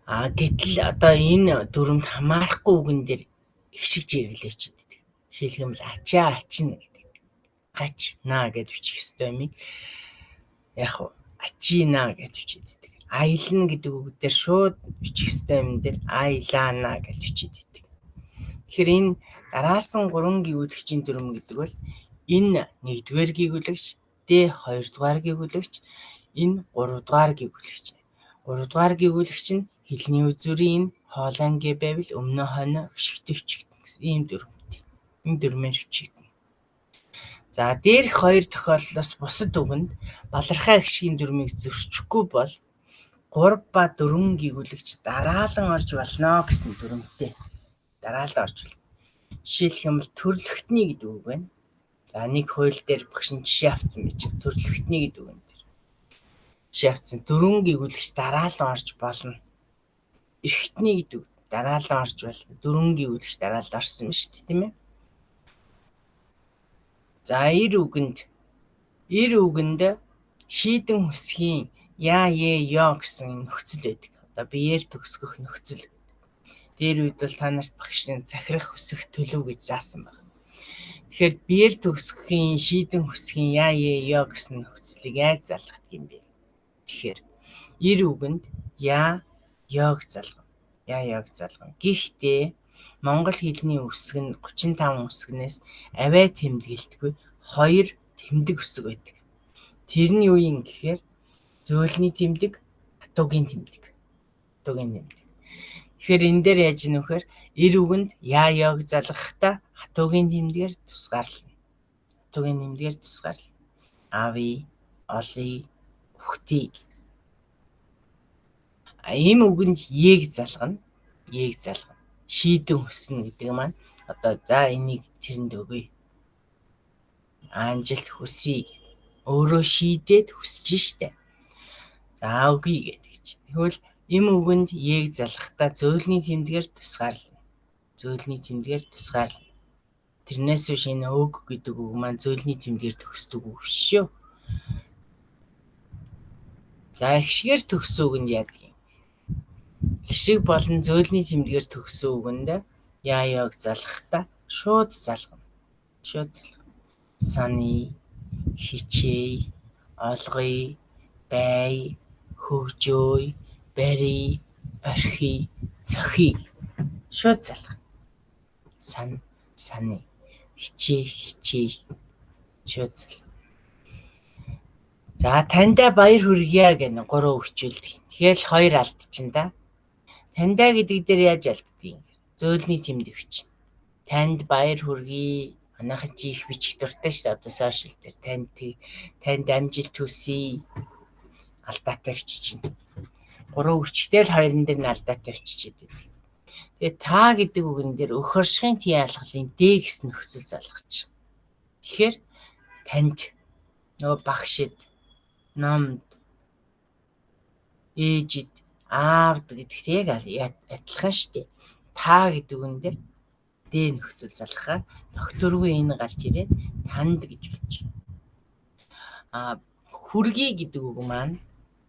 А гэтэл одоо энэ дүрэмд хамаарахгүй үгэн дээр их шиг чиглэлээ бичдэг. Жишээлх юм бол ачаа ачна гэдэг. Ач наа гэж бичих ёстой юмыг яг ачина гэж бичдэг. Аялна гэдэг үг дээр шууд бичих ёстой юм дээр аялаана гэж бичээд байдаг. Тэгэхээр энэ дараалсан 3 гийгүүлэгчийн дүрэм гэдэг бол энэ 1-р гийгүүлэгч, Д 2-р гийгүүлэгч, энэ 3-р гийгүүлэгч. 3-р гийгүүлэгч нь хэлний үзүүрийн энэ хоолойн г байвал өмнөө хойноо хишигтэй бичигдэнэ гэсэн ийм дүрмтэй. Энэ дүрмээр бичигдэнэ. За дээрх хоёр тохиолдлоос бусад үгэнд балархай эгшгийн дүрмийг зөрчихгүй бол 3 ба 4 гийгүүлэгч дараалан орж болно гэсэн дүрмтэй. Дараалан орж болно. Жишээлх юм бол төрлөختний гэдэг үг байна. За нэг хууль дээр багш нь жишээ авсан байж төрлөختний гэдэг үгэн дээр. Жишээ авсан 4 гийгүүлэгч дараалан орж болно. Эрхтний гэдэг үг дараалан орж болно. 4 гийгүүлэгч дараалан орсон байна шүү дээ, тийм ээ. За эр үгэнд шийдэн хөсгийн я, е, ё гэсэн нөхцөл байдаг. Одоо биеэр төгсгөх нөхцөл. Дээр үед бол та нарт багшийн захирах өсөх төлөв гэж заасан байна. Тэгэхээр биеэр төгсгөхийн шийдэн хөсгийн я, е, ё гэсэн нөхцөлийг яаж залгадаг юм бэ? Тэгэхээр эр үгэнд я, ёг залгана. Я, ёг залгана. Гэхдээ монгол хэлний үсэг нь 35 үсгнээс авиа тэмдэглэлтгүй 2 тэмдэг үсэг байдаг. Тэр нь юу юм гэхээр зөөлний тэмдэг, хатуугийн тэмдэг. Хатуугийн тэмдэг. Тэгэхээр энэ дээр яаж нөхөр эр үгэнд я, ёг залгахдаа хатуугийн тэмдгээр тусгаарлана. Хатуугийн тэмдгээр тусгаарлана. Ави, олъё, үхтий. А ийм үгэнд ег залгана. Ег залгана. Шийдэн хүснэ гэдэг маань одоо за энийг тэрэнд өгье. Амжилт хүсье. Өөрөө шийдээд хүсэж штэ. За өгье гэдэг чинь. Тэгвэл эм үгэнд ег залгахдаа зөөлний тэмдгээр тусгаарлана. Зөөлний тэмдгээр тусгаарлана. Тэрнээс биш энэ өг гэдэг үг маань зөөлний тэмдгээр төгсдөг үг биш шүү. За эгшгээр төгссөн үгэнд яадаг юм? Эгшиг болон зөөлний тэмдгээр төгссөн үгэнд я, ёг залгахдаа шууд залгана. Шууд залгана. Саны, хичээе, олгоё, бай, хөгжөөе, барь, орхий, цохий. Шууд залгана. Сан, саны, хичээ, хичээе. Шууд залгана. За таньдаа баяр хүргье гэнэ 3 өгчүүлдэг. Тэгэл 2 алдчихна да. Таньдаа гэдэг дээр яаж алддаг юм? Зөөлний тэмдэг бичнэ. Танд баяр хүргэе. Манайхан чи их бичих дуртай шүү дээ. Одоо сошиал дээр танд амжилт хүсье. Алдаатай биччихнэ. 3 өгчтэй л хоёрын дээр нь алдаатай биччихээд байдаг. Тэгээ та гэдэг үгэн дээр өх оршихын тий алгалын Д гэсэн нөхцөл залгаж. Тэгэхээр танд нөгөө багшид, номд, ээжид, аавд гэдэгт яг адилхан шүү дээ. Та гэдэг үгэн дээр Д нөхцөл залгахаар докторгүй энэ гарч ирээд танд гэж болж. А хүргэе гэдэг үг маань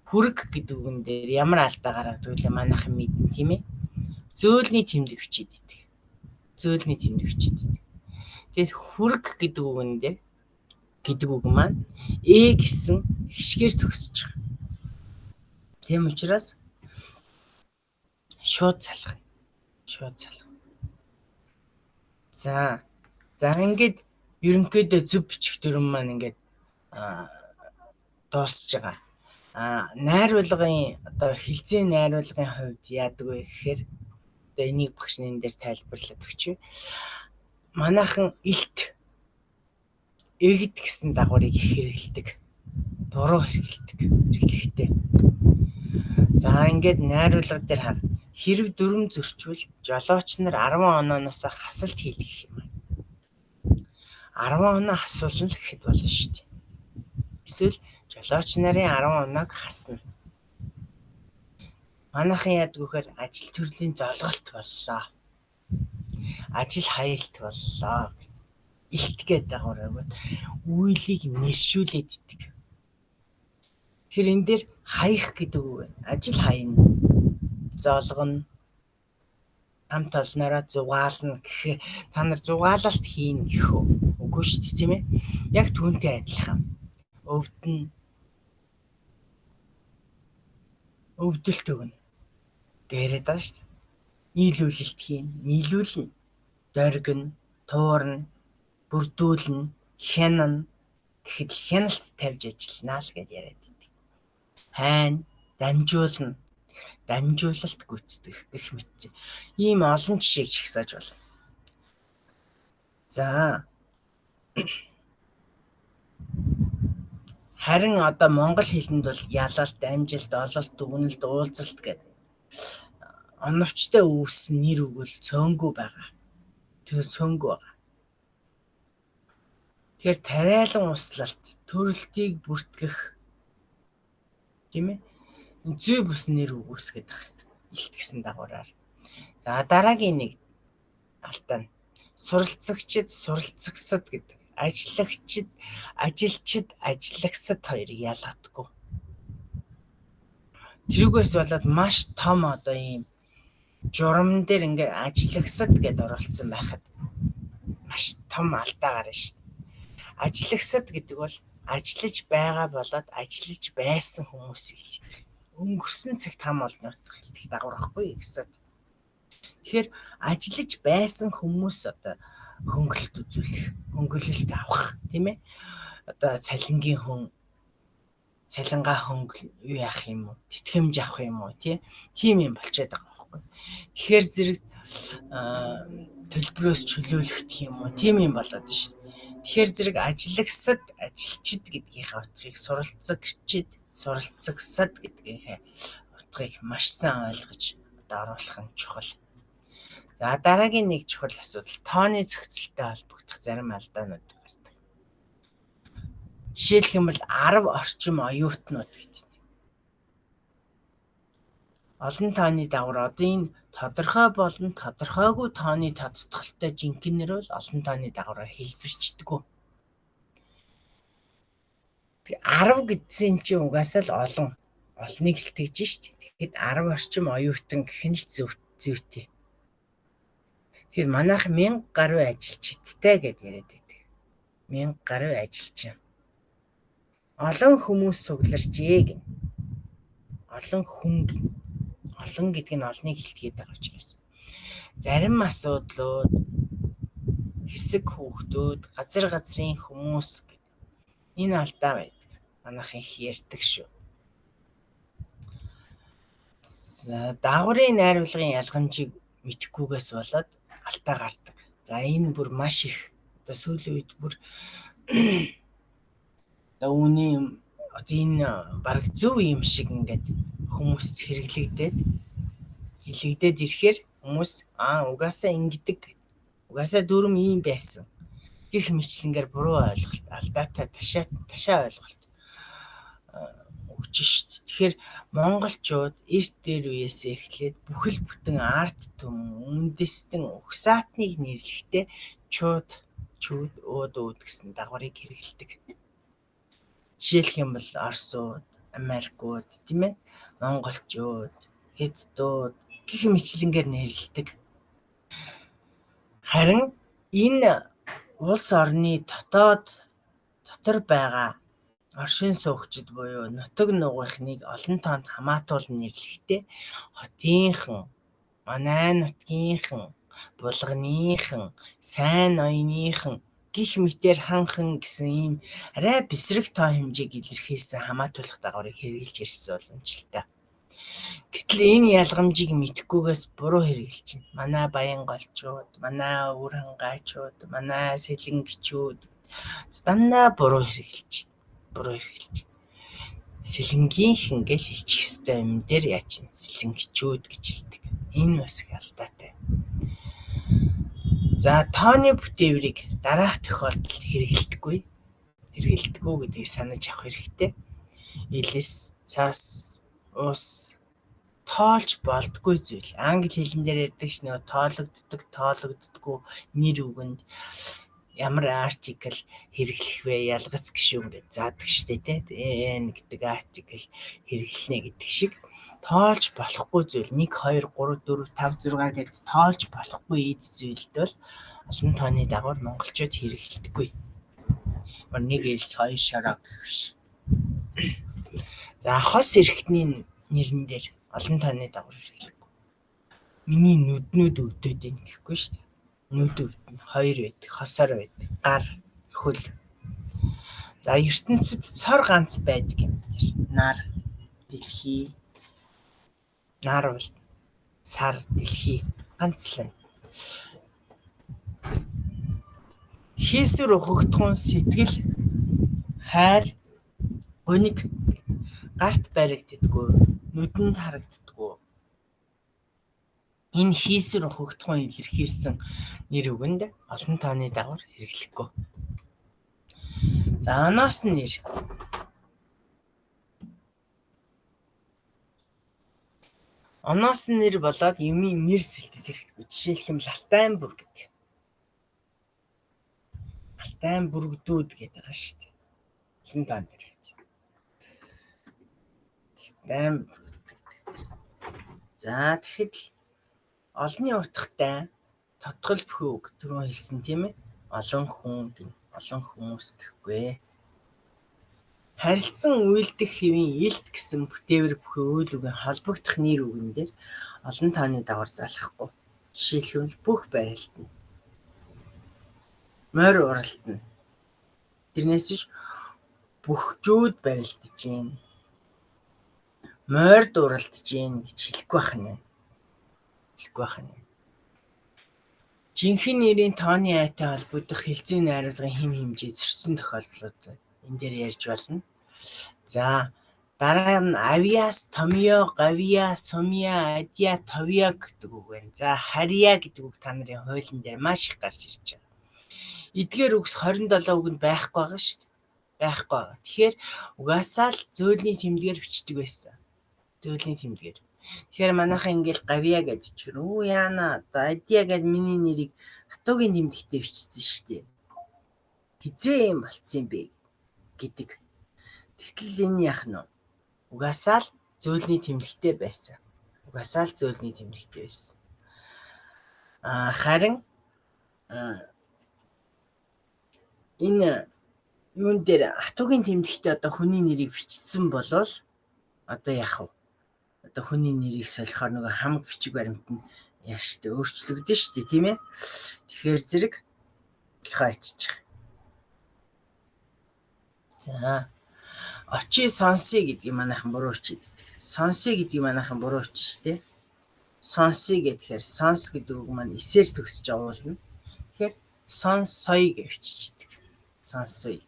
хүрэг гэдэг үгэн дээр ямар алдаа гаргадаг вэ манайхан мэднэ, тийм ээ. Зөөлний тэмдэг бичээд идэг. Зөөлний тэмдэг бичээд идэг. Тэгээд хүрэг гэдэг үгэн дээр гэдэг үг маань э гэсэн хишгээр төгсөж байгаа. Тийм учраас шууд салгана. Шууд салгана. За. За ингээд ерөнхийдөө зөв бичих дүрэм маань ингээд дуусж байгаа. Найруулгын одоо хэлцээний найруулгын хувьд яадаг вэ гэхээр одоо энийг багш энэ дээр тайлбарлаад өгчээ. Манайхан илт эгд гэсэн дагаврыг их хэрэглэдэг. Буруу хэрэглэдэг. Хэрэглэхтэй. За ингээд найруулга дээр хар. Хэрв дүрэм зөрчвөл жолооч нар 10 онооноос хасалт хийлгэх юм. 10 оноо хасуулна л гэхэд болно шүү дээ. Эсвэл жолооч нарын 10 оноог хасна. Манайхан яадаг вэ гэхээр ажил төрлийн золголт боллоо. Ажил хаялт боллоо. Илт гээд дагавар өгөөд үйлийг нэршүүлээд идэг. Тэгэхээр энэ дээр хаях гэдэг үг байна. Ажил хаяна, золгоно, хамт олноороо зугаална гэхээр та нар зугаалалт хийн гэх үү? Үгүй шүү дээ, тийм ээ. Яг түүнтэй адилхан. Өвдөн, өвдөлт өгнө. Гэрээд байгаа шүү дээ. Нийлүүлэлт хийн, нийлүүлнэ, доргино, туурна, бүрдүүлнэ, хянана гэхэд хяналт тавьж ажиллана л гэд яриад байдаг. Хайна, дамжуулна, дамжуулалт гүйцэтгэх гэх мэт. Ийм олон жишээг жагсааж болно. За. Харин одоо монгол хэлэнд бол ялалт, амжилт, ололт, дүгнэлт, уулзалт гэдэг оновчтой үүссэн нэр үг бол цөөнгүй байгаа. Тэр цөөнгүй байгаа. Тэгэхээр тариалан услалт, төрөлтийг бүртгэх тийм ээ. Зүй бус нэр үг үүсгээд байгаа. Илт гэсэн дагавраар. За дараагийн нэг алдаа нь суралцагчид, суралцагсад гэдэг. Ажиллагчид, ажилчид, ажиллагсад хоёрыг ялгадаггүй. Тэрүүгээс болоод маш том одоо ийм журам дээр ингээ ажиллагсад гэд оруулсан байхад маш том алдаа гарна шүү дээ. Ажиллагсад гэдэг бол ажиллаж байгаа болоод ажиллаж байсан хүмүүсийг хэлдэг. Өнгөрсөн цагт хам олноор хэлдэг дагавар байхгүй гэсэд. Тэгэхээр ажиллаж байсан хүмүүс одоо хөнгөлөлт үзүүлэх, хөнгөлөлт авах тийм ээ. Одоо цалингийн хүн цалингаа хөнгөл юу яах юм уу? Тэтгэмж авах юм уу тий? Тийм юм болчиход байгаа байхгүй. Тэгэхээр зэрэг төлбөрөөс чөлөөлөх юм уу? Тийм юм болоод шүү. Тэгэхээр зэрэг ажиллагсад, ажилчид гэдгийнхээ утгыг суралцагчид, суралцагсад гэдгийнхээ утгыг маш сайн ойлгож одоо оруулах нь чухал. За дараагийн нэг чухал асуудал тооны зохицолтой холбогдох зарим алдаанууд гардаг. Жишээлх юм бол 10 орчим оюутнууд гэдэг. Олон тооны дагавар одоо энэ тодорхой болон тодорхойгүй тооны тодтголтой жинхэнэ нэр бол олон тооны дагавраар хэлбэрчдэггүй. 10 гэдсэн чинь угаасаа л олон олныг илтгэж шít. Тэгэхэд 10 орчим оюутан гэх нь л зүйтэй. Тэгэхээр манайх 1000 гаруй ажилчидтай гэд яриад байдаг. 1000 гаруй ажилчин. Олон хүмүүс цугларчээ гэнэ. Олон хүн гэнэ. Олон гэдэг нь олныг илтгээд байгаа учраас. Зарим асуудлууд хэсэг хүүхдүүд, газар газрын хүмүүс гэдэг. Энэ алдаа байдаг. Манайхан их ярьдаг шүү. За дагаврын найруулгын ялгамжийг мэдэхгүйгээс болоод алдаа гардаг. За энэ бүр маш их одоо сүүлийн үед бүр одоо үүний одоо энэ бараг зөв юм шиг ингээд хүмүүст хэрэглэгдээд хэлэгдээд ирэхээр хүмүүс угаасаа ингэдэг, угаасаа дүрэм ийм байсан гэх мэтлэнгээр буруу ойлголт, алдаатай ташаа ойлголт өгч шít. Тэгэхээр монголчууд эрт дээр үеэсээ эхлээд бүхэл бүтэн ард түмэн үндэстэн угсаатныг нэрлэхдээ чууд, чүүд, ууд, ууд гэсэн дагаврыг хэрэглэдэг. Жишээлх юм бол Оросууд, Америкууд тийм ээ, монголчууд, хятадууд, гэх мэтлэнгээр нэрлэдэг. Харин энэ улс орны дотор байгаа оршин суугчид буюу нутаг нугийнхныг олон тоонд хамаатуулан нэрлэхдээ хотынхан, манай нутгийнхан, булганыхан, сайн ноёныхан гэх мэтээр ханхан гэсэн ийм арай бэсрэг тоо хэмжээг илэрхийлсэн хамаатуулах дагаврыг хэрэглэж ирсэн уламжлалтай. Гэтэл энэ ялгамжийг мэдэхгүйгээс буруу хэрэглэж байна. Манай баян голчууд, манай өвөр хангаачууд, манай сэлэнгчүүд дандаа буруу хэрэглэж байна. Буруу хэрэглэж. Сэлэнгийнхэн гэж хэлчих ёстой юм дээр яаж юм сэлэнгчүүд гэж хэлдэг. Энэ бас их алдаатай. За тооны бүтээврийг дараах тохиолдолд хэрэглэдэггүй. Хэрэглэдэггүй гэдгийг санаж авах хэрэгтэй. Элс, цас, ус тоолж болдгүй зүйл. Англи хэлэн дээр ярьдаг ш нөгөө тоологддог, тоологддоггүй нэр үгэнд ямар артикл хэрэглэх вэ? Ялгац гишүүн гэж заадаг штэ тэ. N гэдэг артикл хэрэглэнэ гэдэг шиг тоолж болохгүй зүйл 1 2 3 4 5 6 гэдээ тоолж болохгүй эд зүйлд бол олон тооны дагавар монголчууд хэрэглэдэггүй. Нэг элс хоёр шороо гэх биш. За хос эрхтний нэрэн дээр олон тооны дагавар хэрэглэхгүй. Миний нүднүүд өвдөд байна гэхгүй шүү дээ. Нүд өвдөн, хоёр байдаг, хосоор байдаг, гар, хөл. За ертөнцид цор ганц байдаг юм дээр. Нар, дэлхий, нар бол сар, дэлхий ганц л байна. Хийсвэр ухагдахуун сэтгэл, хайр, гуниг гарт баригддаггүй, нүдэнд харагддаггүй. Энэ хийсвэр ухагдахуун илэрхийлсэн нэр үгэнд олон тооны дагавар хэрэглэхгүй. За оноос нь нэр. Оноос нь нэр болоод юмын нэр сэлтэд хэрэглэхгүй. Жишээлх юм Алтайн бүргэд. Алтайн бүргдүүд гэдэг байгаа шүү дээ. Олон тоон дээр байж байна. Алтайн бүргэд гэдэг. За тэгэхэд л олонний утгатай тодгол бүхий үг түрүүн хэлсэн тийм ээ. Олон хүн гин, олон хүмүүс гэхгүй. Харилцан үйлдэх хэвийн илт гэсэн бүтээвэр бүхий үйл үгийн холбогдох нэр үгэн дээр олон тооны дагавар залгахгүй. Жишээлбэл бүх барилтна. Морь уралтна. Тэрнээс биш бүхжүүд барилдаж гин. Морьд уралдаж гин гэж хэлэхгүй байх нь. Хэлэхгүй байх нь. Жинхэнэ нэрийн тооны айтай холбогдох хэлцээний найруулгын хэм хэмжээ зөрчсөн тохиолдлууд энэ дээр ярьж болно. За дараа нь авиас, томьёо, гавья, сумья, адья, товья гэдэг үг байна. За харьяа гэдэг үг та нарын хуулийн дээр маш их гарч ирж байгаа. Эдгээр үгс 27 үгэнд байхгүй байгаа шүү дээ. Байхгүй байгаа. Тэгэхээр угаасаа л зөөлний тэмдгээр бичдэг байсан. Зөөлний тэмдгээр. Тэгэхээр манайхан ингээл гавья гэж бичихэр өө яана одоо адья гэд миний нэрийг хатуугийн тэмдэгтээ бичсэн шүү дээ. Хизээ юм болцсон юм бэ гэдэг. Тэгтэл энэ яах нь вэ? Угаасаа л зөөлний тэмдэгтээ байсан. Угаасаа л зөөлний тэмдэгтээ байсан. Харин энэ юун дээр хатуугийн тэмдэгтээ одоо хүний нэрийг бичсэн болвол одоо яах вэ? Одоо хүний нэрийг солихоор нөгөө хамаг бичиг баримт нь яаш штэ өөрчлөгдөн штэ тийм ээ. Тэгэхээр зэрэг болохоо аччих. За очи сонсъё гэдгийг манайхан буруу бичээддэг. Сонсъё гэдгийг манайхан буруу бичсэн штэ. Сонсъё гэхээр сонс гэдэг үг маань эсээр төгсөж явуулна. Тэгэхээр сонсоё гэж биччихдэг. Сонсоё.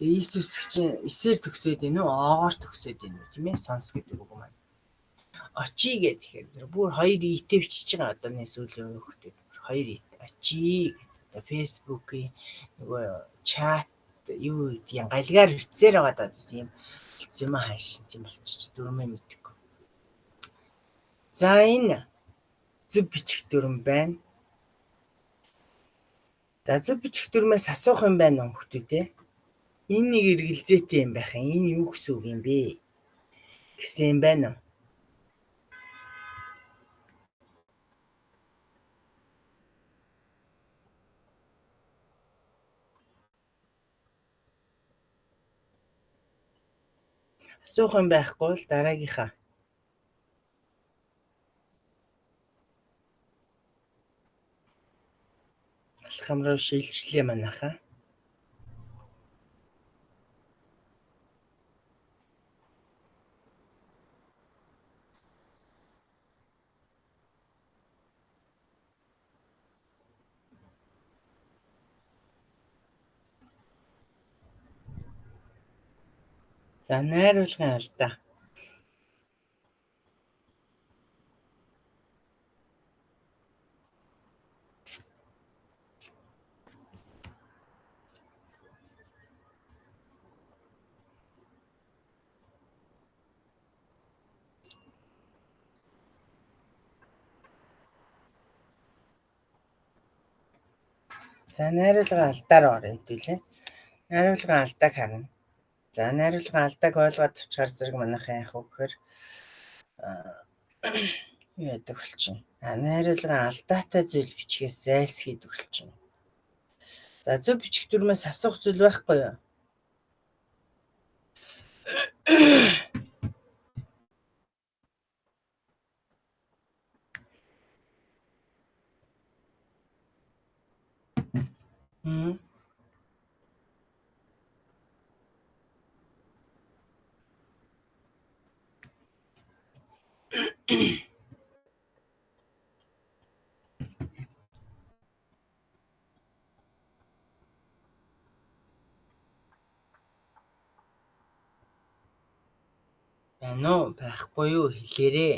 Эс үсэг чинь эсээр төгсөөд байна уу? Оогоор төгсөөд байна уу тийм ээ? Сонс гэдэг үг маань. Очи гэхээр зэрэг бүр хоёр итэй бичиж байгаа одоо нэг сүүлийн үеийн хүмүүс бүр хоёр ит очи гэдэг. Одоо фэйсбүүкийн нөгөө чат юу гэдгийг галгаар бичсээр байгаа даа тийм болцсон юм хааш тийм болчих дүрмээ мэдэхгүй. За энэ зөв бичих дүрэм байна. За зөв бичих дүрмээс асуух юм байна хүмүүс ээ. Энэ нэг эргэлзээтэй юм байх юм. Энэ юу гэсэн үг юм бэ гэсэн юм байна уу? Асуух юм байхгүй бол дараагийнхаа алхам руу шилжлээ манайхаа. За найруулгын алдаа. За найруулгын алдаа руу оръё хэдүүлээ. Найруулгын алдааг харна. За найруулгын алдааг ойлгоод авчихаар зэрэг манайхан яах вэ гэхээр юу яадаг болчихно. Найруулгын алдаатай зүйл бичгээс зайлсхийдэг болчихно. За зөв бичих дүрмээс асуух зүйл байхгүй юу? Байна уу? Байхгүй юу? Хэлээрэй.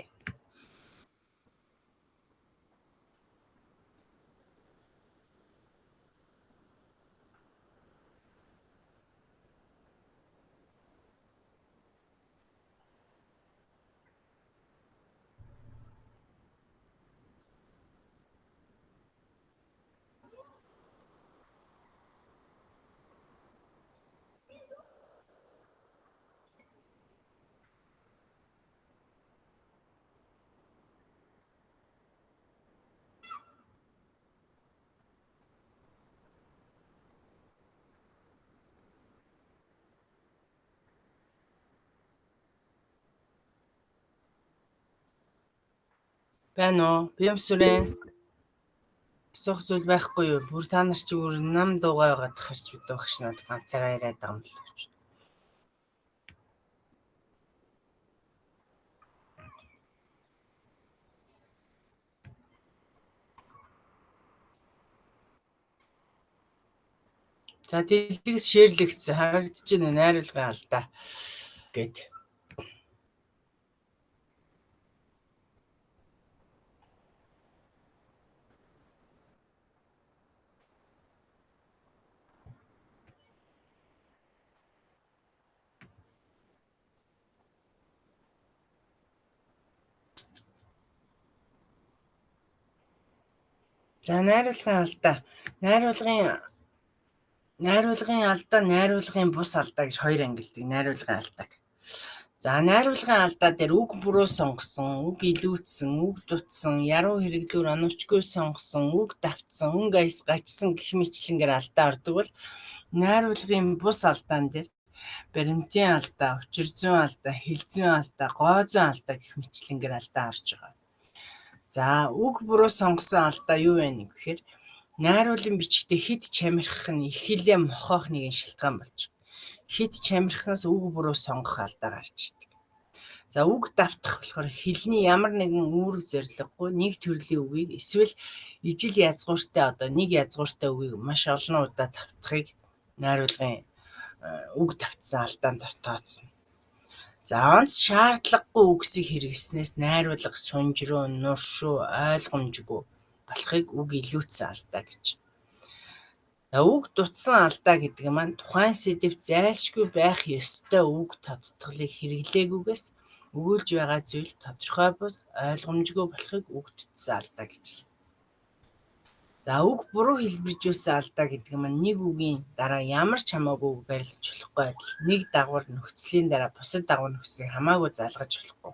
Байна уу? Бямсүрэн асуух зүйл байхгүй юу? Бүр та нар чи бүр нам дуугаа байгаад харч бид багш надад ганцаараа яриад байгаа юм л гэж. За дэлгэц шеэрлэгдсэн харагдаж байна найруулгын алдаа гэд. За найруулгын алдаа. Найруулгын алдаа, найруулгын бус алдаа гэж хоёр ангилдаг. Найруулгын алдааг. За найруулгын алдаа дээр үг буруу сонгосон, үг илүүцсэн, үг дутсан, яруу хэрэглүүр оновчгүй сонгосон, үг давтсан, өнгө аяс гачсан гэх мэтчилэнгээр алдаа ордог бол найруулгын бус алдаан дээр баримтын алдаа, учир зүйн алдаа, хэл зүйн алдаа, гоо зүйн алдаа гэх мэтчилэнгээр алдаа орж байгаа. За үг буруу сонгосон алдаа юу вэ гэхээр найруулгын бичгтээ хэд чамирхах нь их хилээ мохоох нэгэн шалтгаан болж байгаа. Хэд чамирхсанаас үг буруу сонгох алдаа гарч ирдэг. За үг давтах болохоор хэлний ямар нэгэн үүрэг зорилгогүй нэг төрлийн үгийг эсвэл ижил язгууртай одоо нэг язгууртай үгийг маш олон удаа давтахыг найруулгын үг давтсан алдаанд тооцно. За онц шаардлагагүй үгсийг хэрэглэснээс найруулга сунжруу, нуршуу, ойлгомжгүй болохыг үг илүүцсэн алдаа гэж. За үг дутсан алдаа гэдэг маань тухайн сэдэвт зайлшгүй байх ёстой үг тодтголыг хэрэглээгүйгээс өгүүлж байгаа зүйл тодорхой бус ойлгомжгүй болохыг үг дутсан алдаа гэж хэлнэ. За үг буруу хэлбэржүүлсэн алдаа гэдэг маань нэг үгийн дараа ямар ч хамаагүй үг барилж болохгүй адил нэг дагавар нөхцөлийн дараа бусад дагавар нөхцөлийг хамаагүй залгаж болохгүй.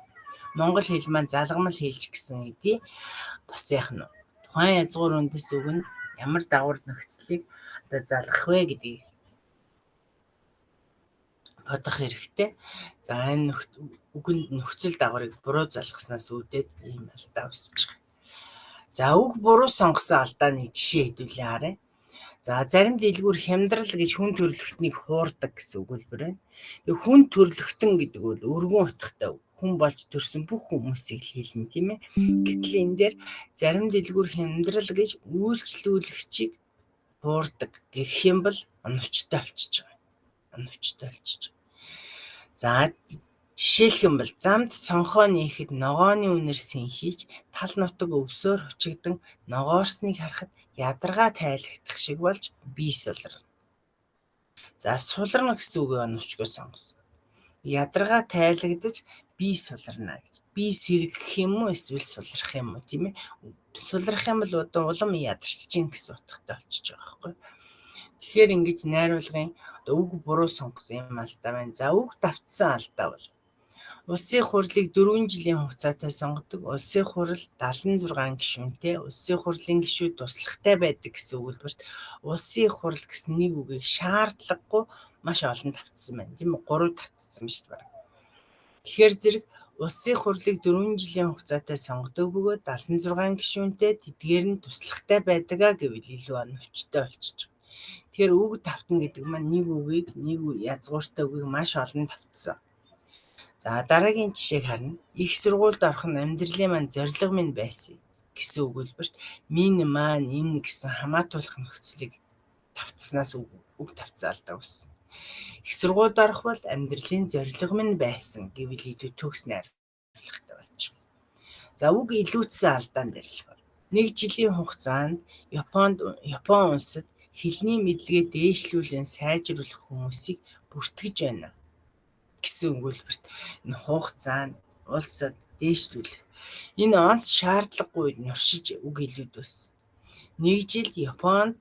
Монгол хэл маань залгамал хэлж гэсэн хэдий бас яах нь вэ? Тухайн язгуур үндэс үг нь ямар дагавар нөхцөлийг одоо залгах вэ гэдгийг бодох хэрэгтэй. За энэ үгэнд нөхцөл дагаврыг буруу залгаснаас үүдээд ийм алдаа үүсэж байгаа. За үг буруу сонгосон алдааны жишээ хэдүүлээ харъя. За зарим дэлгүүр хямдрал гэж хүн төрөлхтнийг хуурдаг гэсэн өгүүлбэр байна. Тэгээ хүн төрөлхтөн гэдэг бол өргөн утгатай үг. Хүн болж төрсөн бүх хүмүүсийг л хэлнэ, тийм ээ. Гэтэл энэ дээр зарим дэлгүүр хямдрал гэж үйлчлүүлэгчийг хуурдаг гэх юм бол оновчтой болчихж байгаа. Оновчтой болчихж байгаа. За жишээлх юм бол замд цонхоо нээхэд ногооны үнэр сэнхийж тал нутаг өвсөөр хучигдан ногоорсныг харахад ядаргаа тайлагдах шиг болж бие суларна. За суларна гэсэн үгийг оновчгоо сонгосон. Ядаргаа тайлагдаж бие суларна гэж. Бие сэргэх юм уу эсвэл сулрах юм уу, тийм ээ. Сулрах юм бол одоо улам ядарч чинь гэсэн утгатай болчихж байгаа байхгүй. Тэгэхээр ингэж найруулгын одоо үг буруу сонгосон юм алдаа байна. За үг давтсан алдаа бол Улсын хурлыг 4 жилийн хугацаатай сонгодог. Улсын хурал 76 гишүүнтэй, Улсын хурлын гишүүд туслахтай байдаг гэсэн өгүүлбэрт Улсын хурал гэсэн нэг үгийг шаардлагагүй маш олон давтсан байна. Тийм үү? 3 давтсан шүү дээ. Тэгэхээр зэрэг Улсын хурлыг 4 жилийн хугацаатай сонгодог бөгөөд 76 гишүүнтэй, тэдгээр нь туслахтай байдаг а гэвэл илүү оновчтой болчихж байгаа. Тэгэхээр үг давтна гэдэг маань нэг үгийг, нэг язгууртай үгийг маш олон давтсан. За дараагийн жишээг харна. Их сургуульд орох нь амьдралын маань зорилго минь байсан гэсэн өгүүлбэрт минь, маань, энэ гэсэн хамаатуулах нөхцөлийг давтснаас үг давтсан алдаа үүссэн. Их сургуульд орох бол амьдралын зорилго минь байсан гэвэл илүү төгс найруулгатай болчих. За үг илүүцсэн алдаан дээр болохоор нэг жилийн хугацаанд Япон улсад хэлний мэдлэгээ дээшлүүлэн сайжруулах хүмүүсийг бүртгэж байна гэсэн өгүүлбэрт энэ хугацаанд улсад дээшлүүлэх энэ онц шаардлагагүй нуршиж үг илүүдүүлсэн. Нэг жил Японд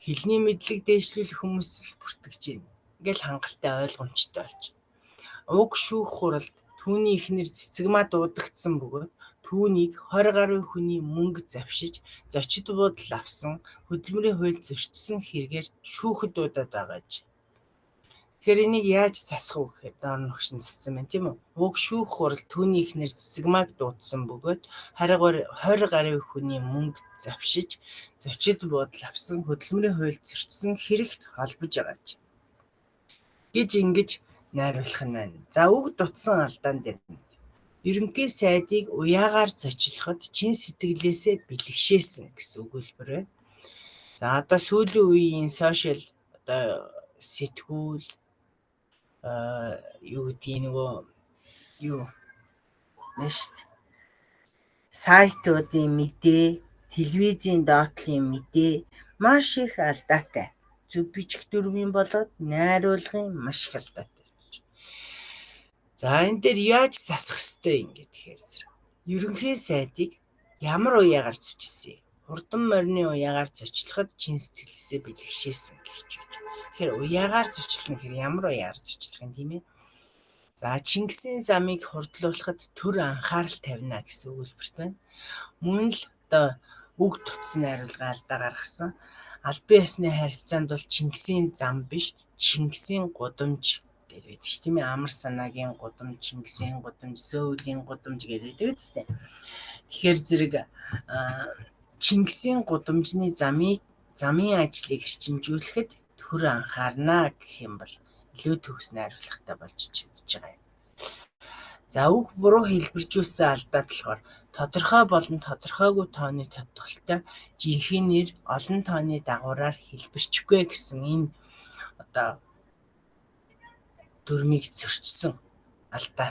хэлний мэдлэг дээшлүүлэх хүмүүс л бүртгэж байна. Ингээл хангалттай ойлгомжтой болж. Уг шүүх хуралд түүний эхнэр Цэцэгмаа дуудагдсан бөгөөд түүнийг 20 гаруй хүний мөнгө завшиж, зочид буудал авсан, хөдөлмөрийн хууль зөрчсөн хэрэгээр шүүхэд дуудаад байгаа аж. Тэгэхээр энийг яаж засах вэ гэхээр доор нь өгшин зассан байна, тийм үү? Уг шүүх хурал түүний эхнэр Цэцэгмааг дуудсан бөгөөд 20 гаруй хүний мөнгө завшиж, зочид буудал авсан, хөдөлмөрийн хууль зөрчсөн хэрэгт холбож байгаа аж гэж ингэж найруулах нь байна. За үг дутсан алдаан дээр ерөнхий сайдыг уяагаар зочлоход чин сэтгэлээсээ бэлгшээсэн гэсэн өгүүлбэр байна. За одоо сүүлийн үеийн сошиал одоо сэтгүүл юу гэдгийг нөгөө юу нэшт сайтуудын мэдээ, телевизийн доотлын мэдээ маш их алдаатай. Зөв бичих дүрмийн болоод найруулгын маш их алдаатай. За энэ дээр яаж засах ёстой юм гэхээр зэрэг ерөнхий сайдыг ямар уяагаар зочилсан юм? Хурдан морины уяагаар зочлоход чин сэтгэлээсээ бэлгшээсэн гэж байна. Тэгэхээр уяагаар зочлоно гэхээр ямар уяагаар зочлох юм, тийм ээ? За Чингисийн замыг хурдлуулахад төр анхаарал тавина гэсэн өгүүлбэрт байна. Мөн л одоо үг тутсан найруулга алдаа гаргасан. Албан ёсны харилцаанд бол Чингисийн зам биш, Чингисийн гудамж гэж байдаг ш, тийм ээ. Амар санаагийн гудамж, Чингисийн гудамж, Сөүлийн гудамж гэж байдаг үстэй. Тэгэхээр зэрэг Чингисийн гудамжны замын ажлыг эрчимжүүлэхэд төр анхаарна гэх юм бол илүү төгс найруулгатай болж чадж байгаа юм. За үг буруу хэлбэржүүлсэн алдаад болохоор тодорхой болон тодорхойгүй тооны тодголтой жинхэнэ нэр олон тооны дагавраар хэлбэрчихгүй гэсэн энэ одоо дүрмийг зөрчсөн алдаа.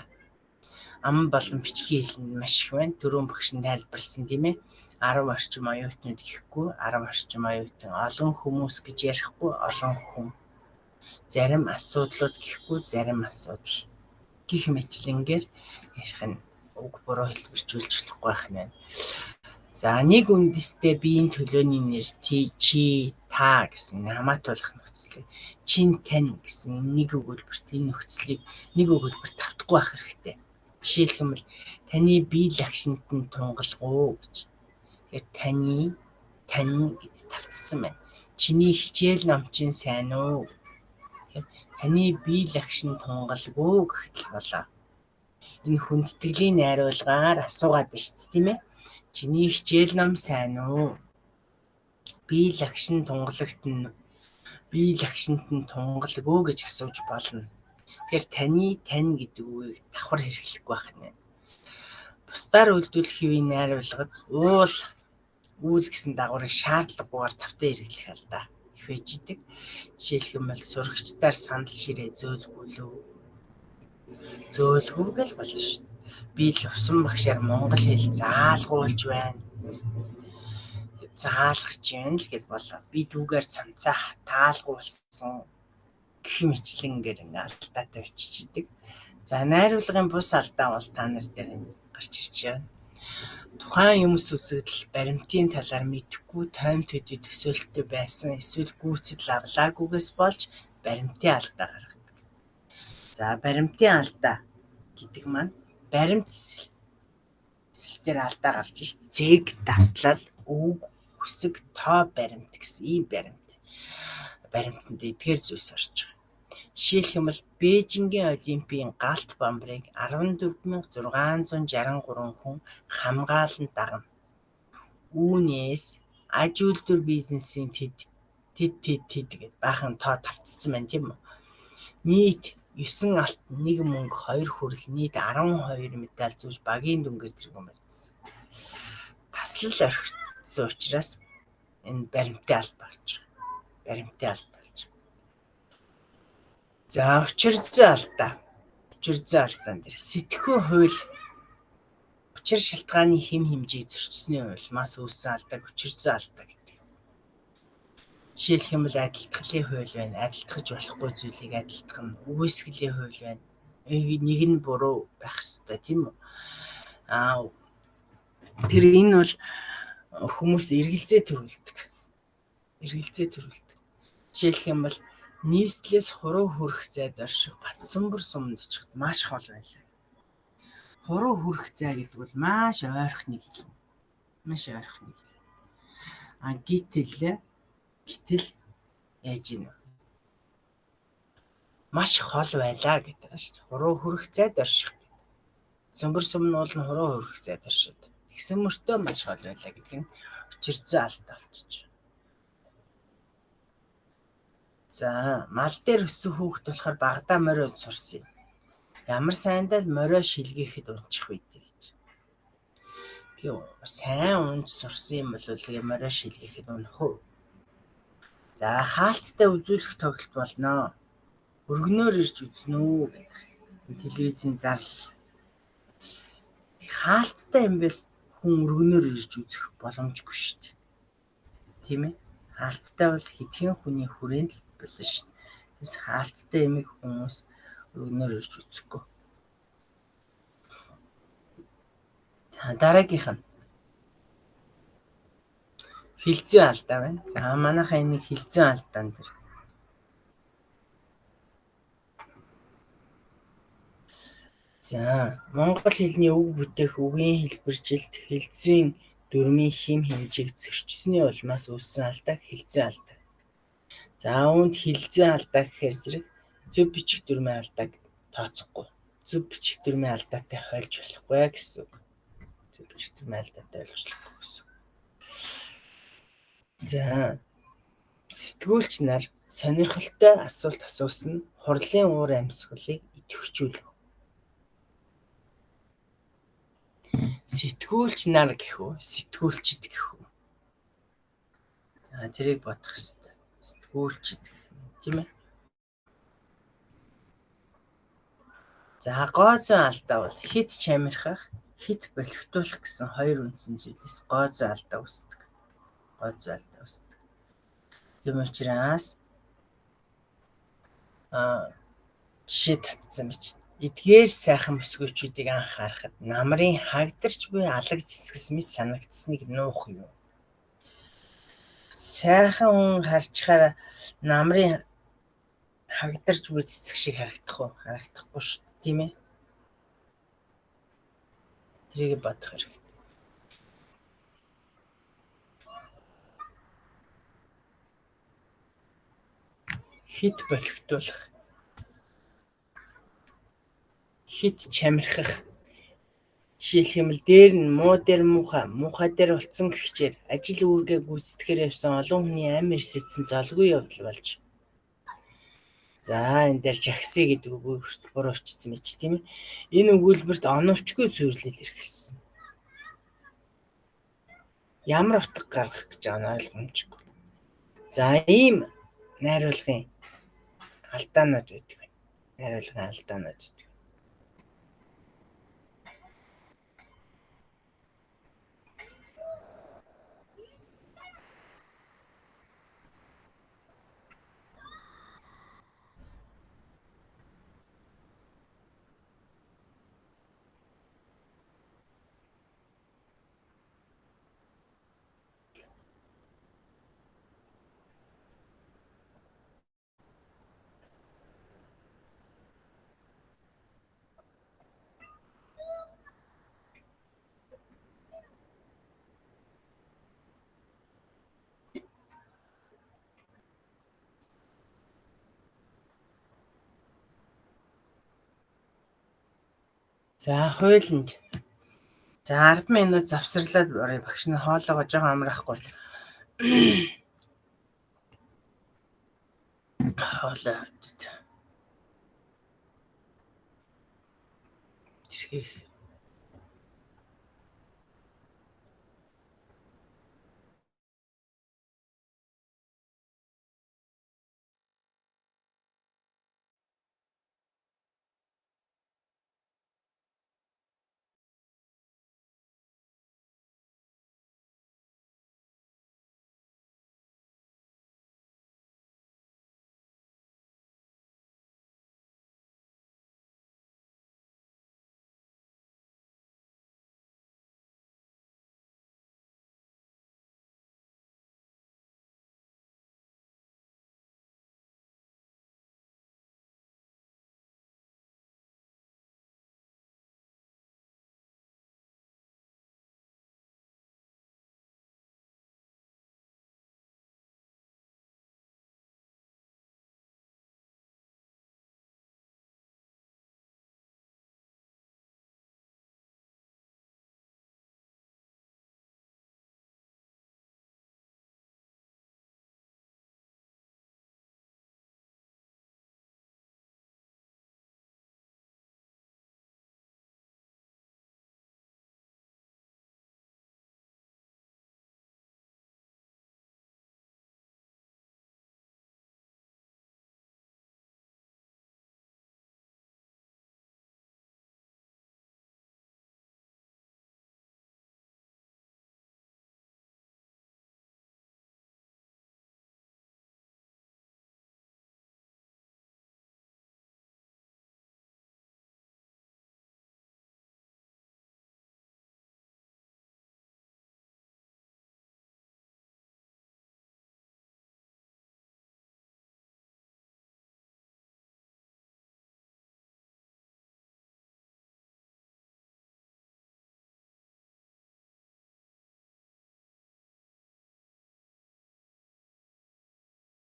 Ам болон бичгийн хэлэнд маш их байна. Түрүүн багш нь тайлбарласан, тийм ээ. 10 орчим оюутнууд гэхгүй 10 орчим оюутан, олон хүмүүс гэж ярихгүй олон хүн, зарим асуудлууд гэхгүй зарим асуудал гэх мэтлэнгээр ярих нь үг буруу хэлбэржүүлж болохгүй байх нь байна. За нэг үндэстэй биеийн төлөөний нэр ти, чи, та гэсэн хамаатуулах нөхцөлийг чин, тань гэсэн нэг өгүүлбэрт энэ нөхцөлийг нэг өгүүлбэрт тавтахгүй байх хэрэгтэй. Жишээлх юм бол таны бие лагшинт нь тунгалгуу гэж. Тэгэхээр таны, тань гэд тавтсан байна. Чиний хичээл ном чинь сайн уу? Тэгэхээр Таны бие лагшин тунгалгүй гэхэд л болоо. Энэ хүндэтгэлийн найруулгаар асуугаад байна шүү дээ, тийм ээ. Чиний хичээл ном сайн уу? Бие лагшин тунгалагтна. Бие лагшинт нь тунгалгүй гэж асууж болно. Тэгэхээр таны тань гэдэг үгийг давхар хэрэглэхгүй байх нэ. Бусдаар үйлдвэрлэх хэвийн найруулгад уул үүл гэсэн дагаврыг шаардлагагүйгээр тавтай хэрэглэх алдаа их байж идэг. Жишээлх юм бол сурагчдаар сандал ширээ зөөлгүүлв. Зөөлгүү гэл болно шүү дээ. Би л усан багшаар монгол хэл заалгуулж байна. Заалгаж байна л гэд болоо. Би дүүгээр цамцаа хатаалгуулсан гэх мэтлэнгээр ингээ алдаатай биччихдэг. За найруулгын бус алдаа бол та нар дээр гарч ирж байна. Тухайн юмс үзэгдэл баримтын талаар мэдэхгүй тойм төдий төсөөлөлттэй байсан эсвэл гүйцэтгэл авлаагүйгээс болж баримтын алдаа гаргадаг. За баримтын алдаа гэдэг маань баримт эсэлтээр алдаа гарч шít. Зэг, таслал, үг, үсэг, тоо баримт гэсэн ийм баримт. Баримтанд эдгээр зүйлс орж байгаа. Жишээлх юм бол Бээжингийн Олимпийн галт бамбарыг 14,663 хүн хамгаалан дагна. Үүнээс аж үйлдвэр бизнесийн тэд тэд тэд тэд гэд баахан тоо тавцсан байна, тийм үү? Нийт 9 алт 1 мөнгө 2 хүрэл нийт 12 медаль зүүж багийн дүнгээр тэргүүн барьсан. Таслал орхигдсон учраас энэ баримтын алдаа болж байгаа. Баримтын алдаа болж байгаа. За учир зүйн алдаа. Учир зүйн алдаан дээр сэтгхүү хууль учир шалтгааны хэм хэмжээг зөрчсөний улмаас үүссэн алдааг учир зүйн алдаа гэдэг. Жишээлх юм бол адилтгалын хууль байна. Адилтгаж болохгүй зүйлийг адилтгах нь үгүйсгэлийн хууль байна. Нэг нь буруу байх ёстой, тийм үү? Аа тэр энэ бол хүмүүс эргэлзээ төрүүлдэг. Эргэлзээ төрүүлдэг. Жишээлх юм бол нийслэлээс хуруу хүрэх зайд орших Батсанбар суманд очиход маш хол байлаа. Хуруу хүрэх зай гэдэг бол маш ойрхныг хэлнэ. Маш ойрхныг хэлнэ. А гэтэл яаж ийн вэ? Маш хол байлаа гэдэг нь шүү дээ. Хуруу хүрэх зайд орших гэдэг. Цөмбөр сум нь бол хуруу хүрэх зайд оршид. Тэгсэн мөртөө маш хол байлаа гэдэг нь учир зүйн алдаа болчих. За мал дээр өссөн хүүхэд болохоор багадаа морио сурсан юм. Ямар сайндаа л морио шилгээхэд унчих үйдэг гэж. Тэгээ сайн унж сурсан юм бол тэгээ морио шилгээхэд унах уу? За хаалттай үзүүлэх тоглолт болно. Өргөнөөр ирж үзнэ үү гэдэг. Телевизийн зарлал. Хаалттай юм бэл хүн өргөнөөр ирж үзэх боломжгүй шүү дээ. Тийм ээ? Хаалттай бол хэдхэн хүний хүрээнд л болно шүү дээ. Тэгээс хаалттай юмыг хүмүүс өргөнөөр ирж үзэхгүй. За дараагийнх нь хилцэн алдаа байна. За манайхаа энийг хилцэн алдаан дээр. За монгол хэлний үг бүтээх үгийн хэлбэржилт хэлцийн дүрмийн хэм хэмжээг зөрчсөний улмаас үүссэн алдааг хилцэн алдаа. За үүнд хилцэн алдаа гэхээр зэрэг зөв бичих дүрмийн алдааг тооцохгүй. Зөв бичих дүрмийн алдаатай хойлж болохгүй гэсэн үг. Зөв бичих дүрмийн алдаатай ойлж болохгүй гэсэн үг. За сэтгүүлч нар сонирхолтой асуулт асуусан нь хурлын уур амьсгалыг идэвхжүүлв. Сэтгүүлч нар гэх үү? Сэтгүүлчд гэх үү? За тэрийг бодох ёстой. Сэтгүүлчд гэх юм, тийм ээ? За гоо зүйн алдаа бол хэд чамирхах, хэд болохтуулах гэсэн хоёр үндсэн зүйлээс гоо зүйн алдаа үүсдэг. Гоо зүйн алдаа үүсдэг. Тийм учраас жишээ татсан бич. Эдгээр сайхан мөсгөөчүүдийг анх харахад намрын хагдарч буй алаг цэцгэс мэт санагдсныг нуух юм. Сайхан хүн харчхаараа намрын хагдарч буй цэцэг шиг харагдах уу? Харагдахгүй шүү дээ, тийм ээ? Тэрийг бодох хэрэгтэй. Хэд болохтуулах. Хит чамирхах. Жишээлх юм бол дээр нь муу дээр муухай, муухай дээр улцсан гэгчээр ажил үүргээ гүйцэтгэхээр явсан олон хүний амь эрсэдсэн золгүй явдал болж. За энэ дээр жагсъя гэдэг үгийг хүртэл буруу бичсэн байж тийм ээ. Энэ өгүүлбэрт оновчгүй цэвэрлэл эрхэлсэн. Ямар утга гаргах гэж байгаа нь ойлгомжгүй. За ийм найруулгын алдаанууд байдаг. Найруулгын алдаанууд байдаг. За хуулинд. За 10 минут завсарлаад орё. Багш нь хоолоогоо жоохон амраахгүй. Хоолой авдад. Тэрхээ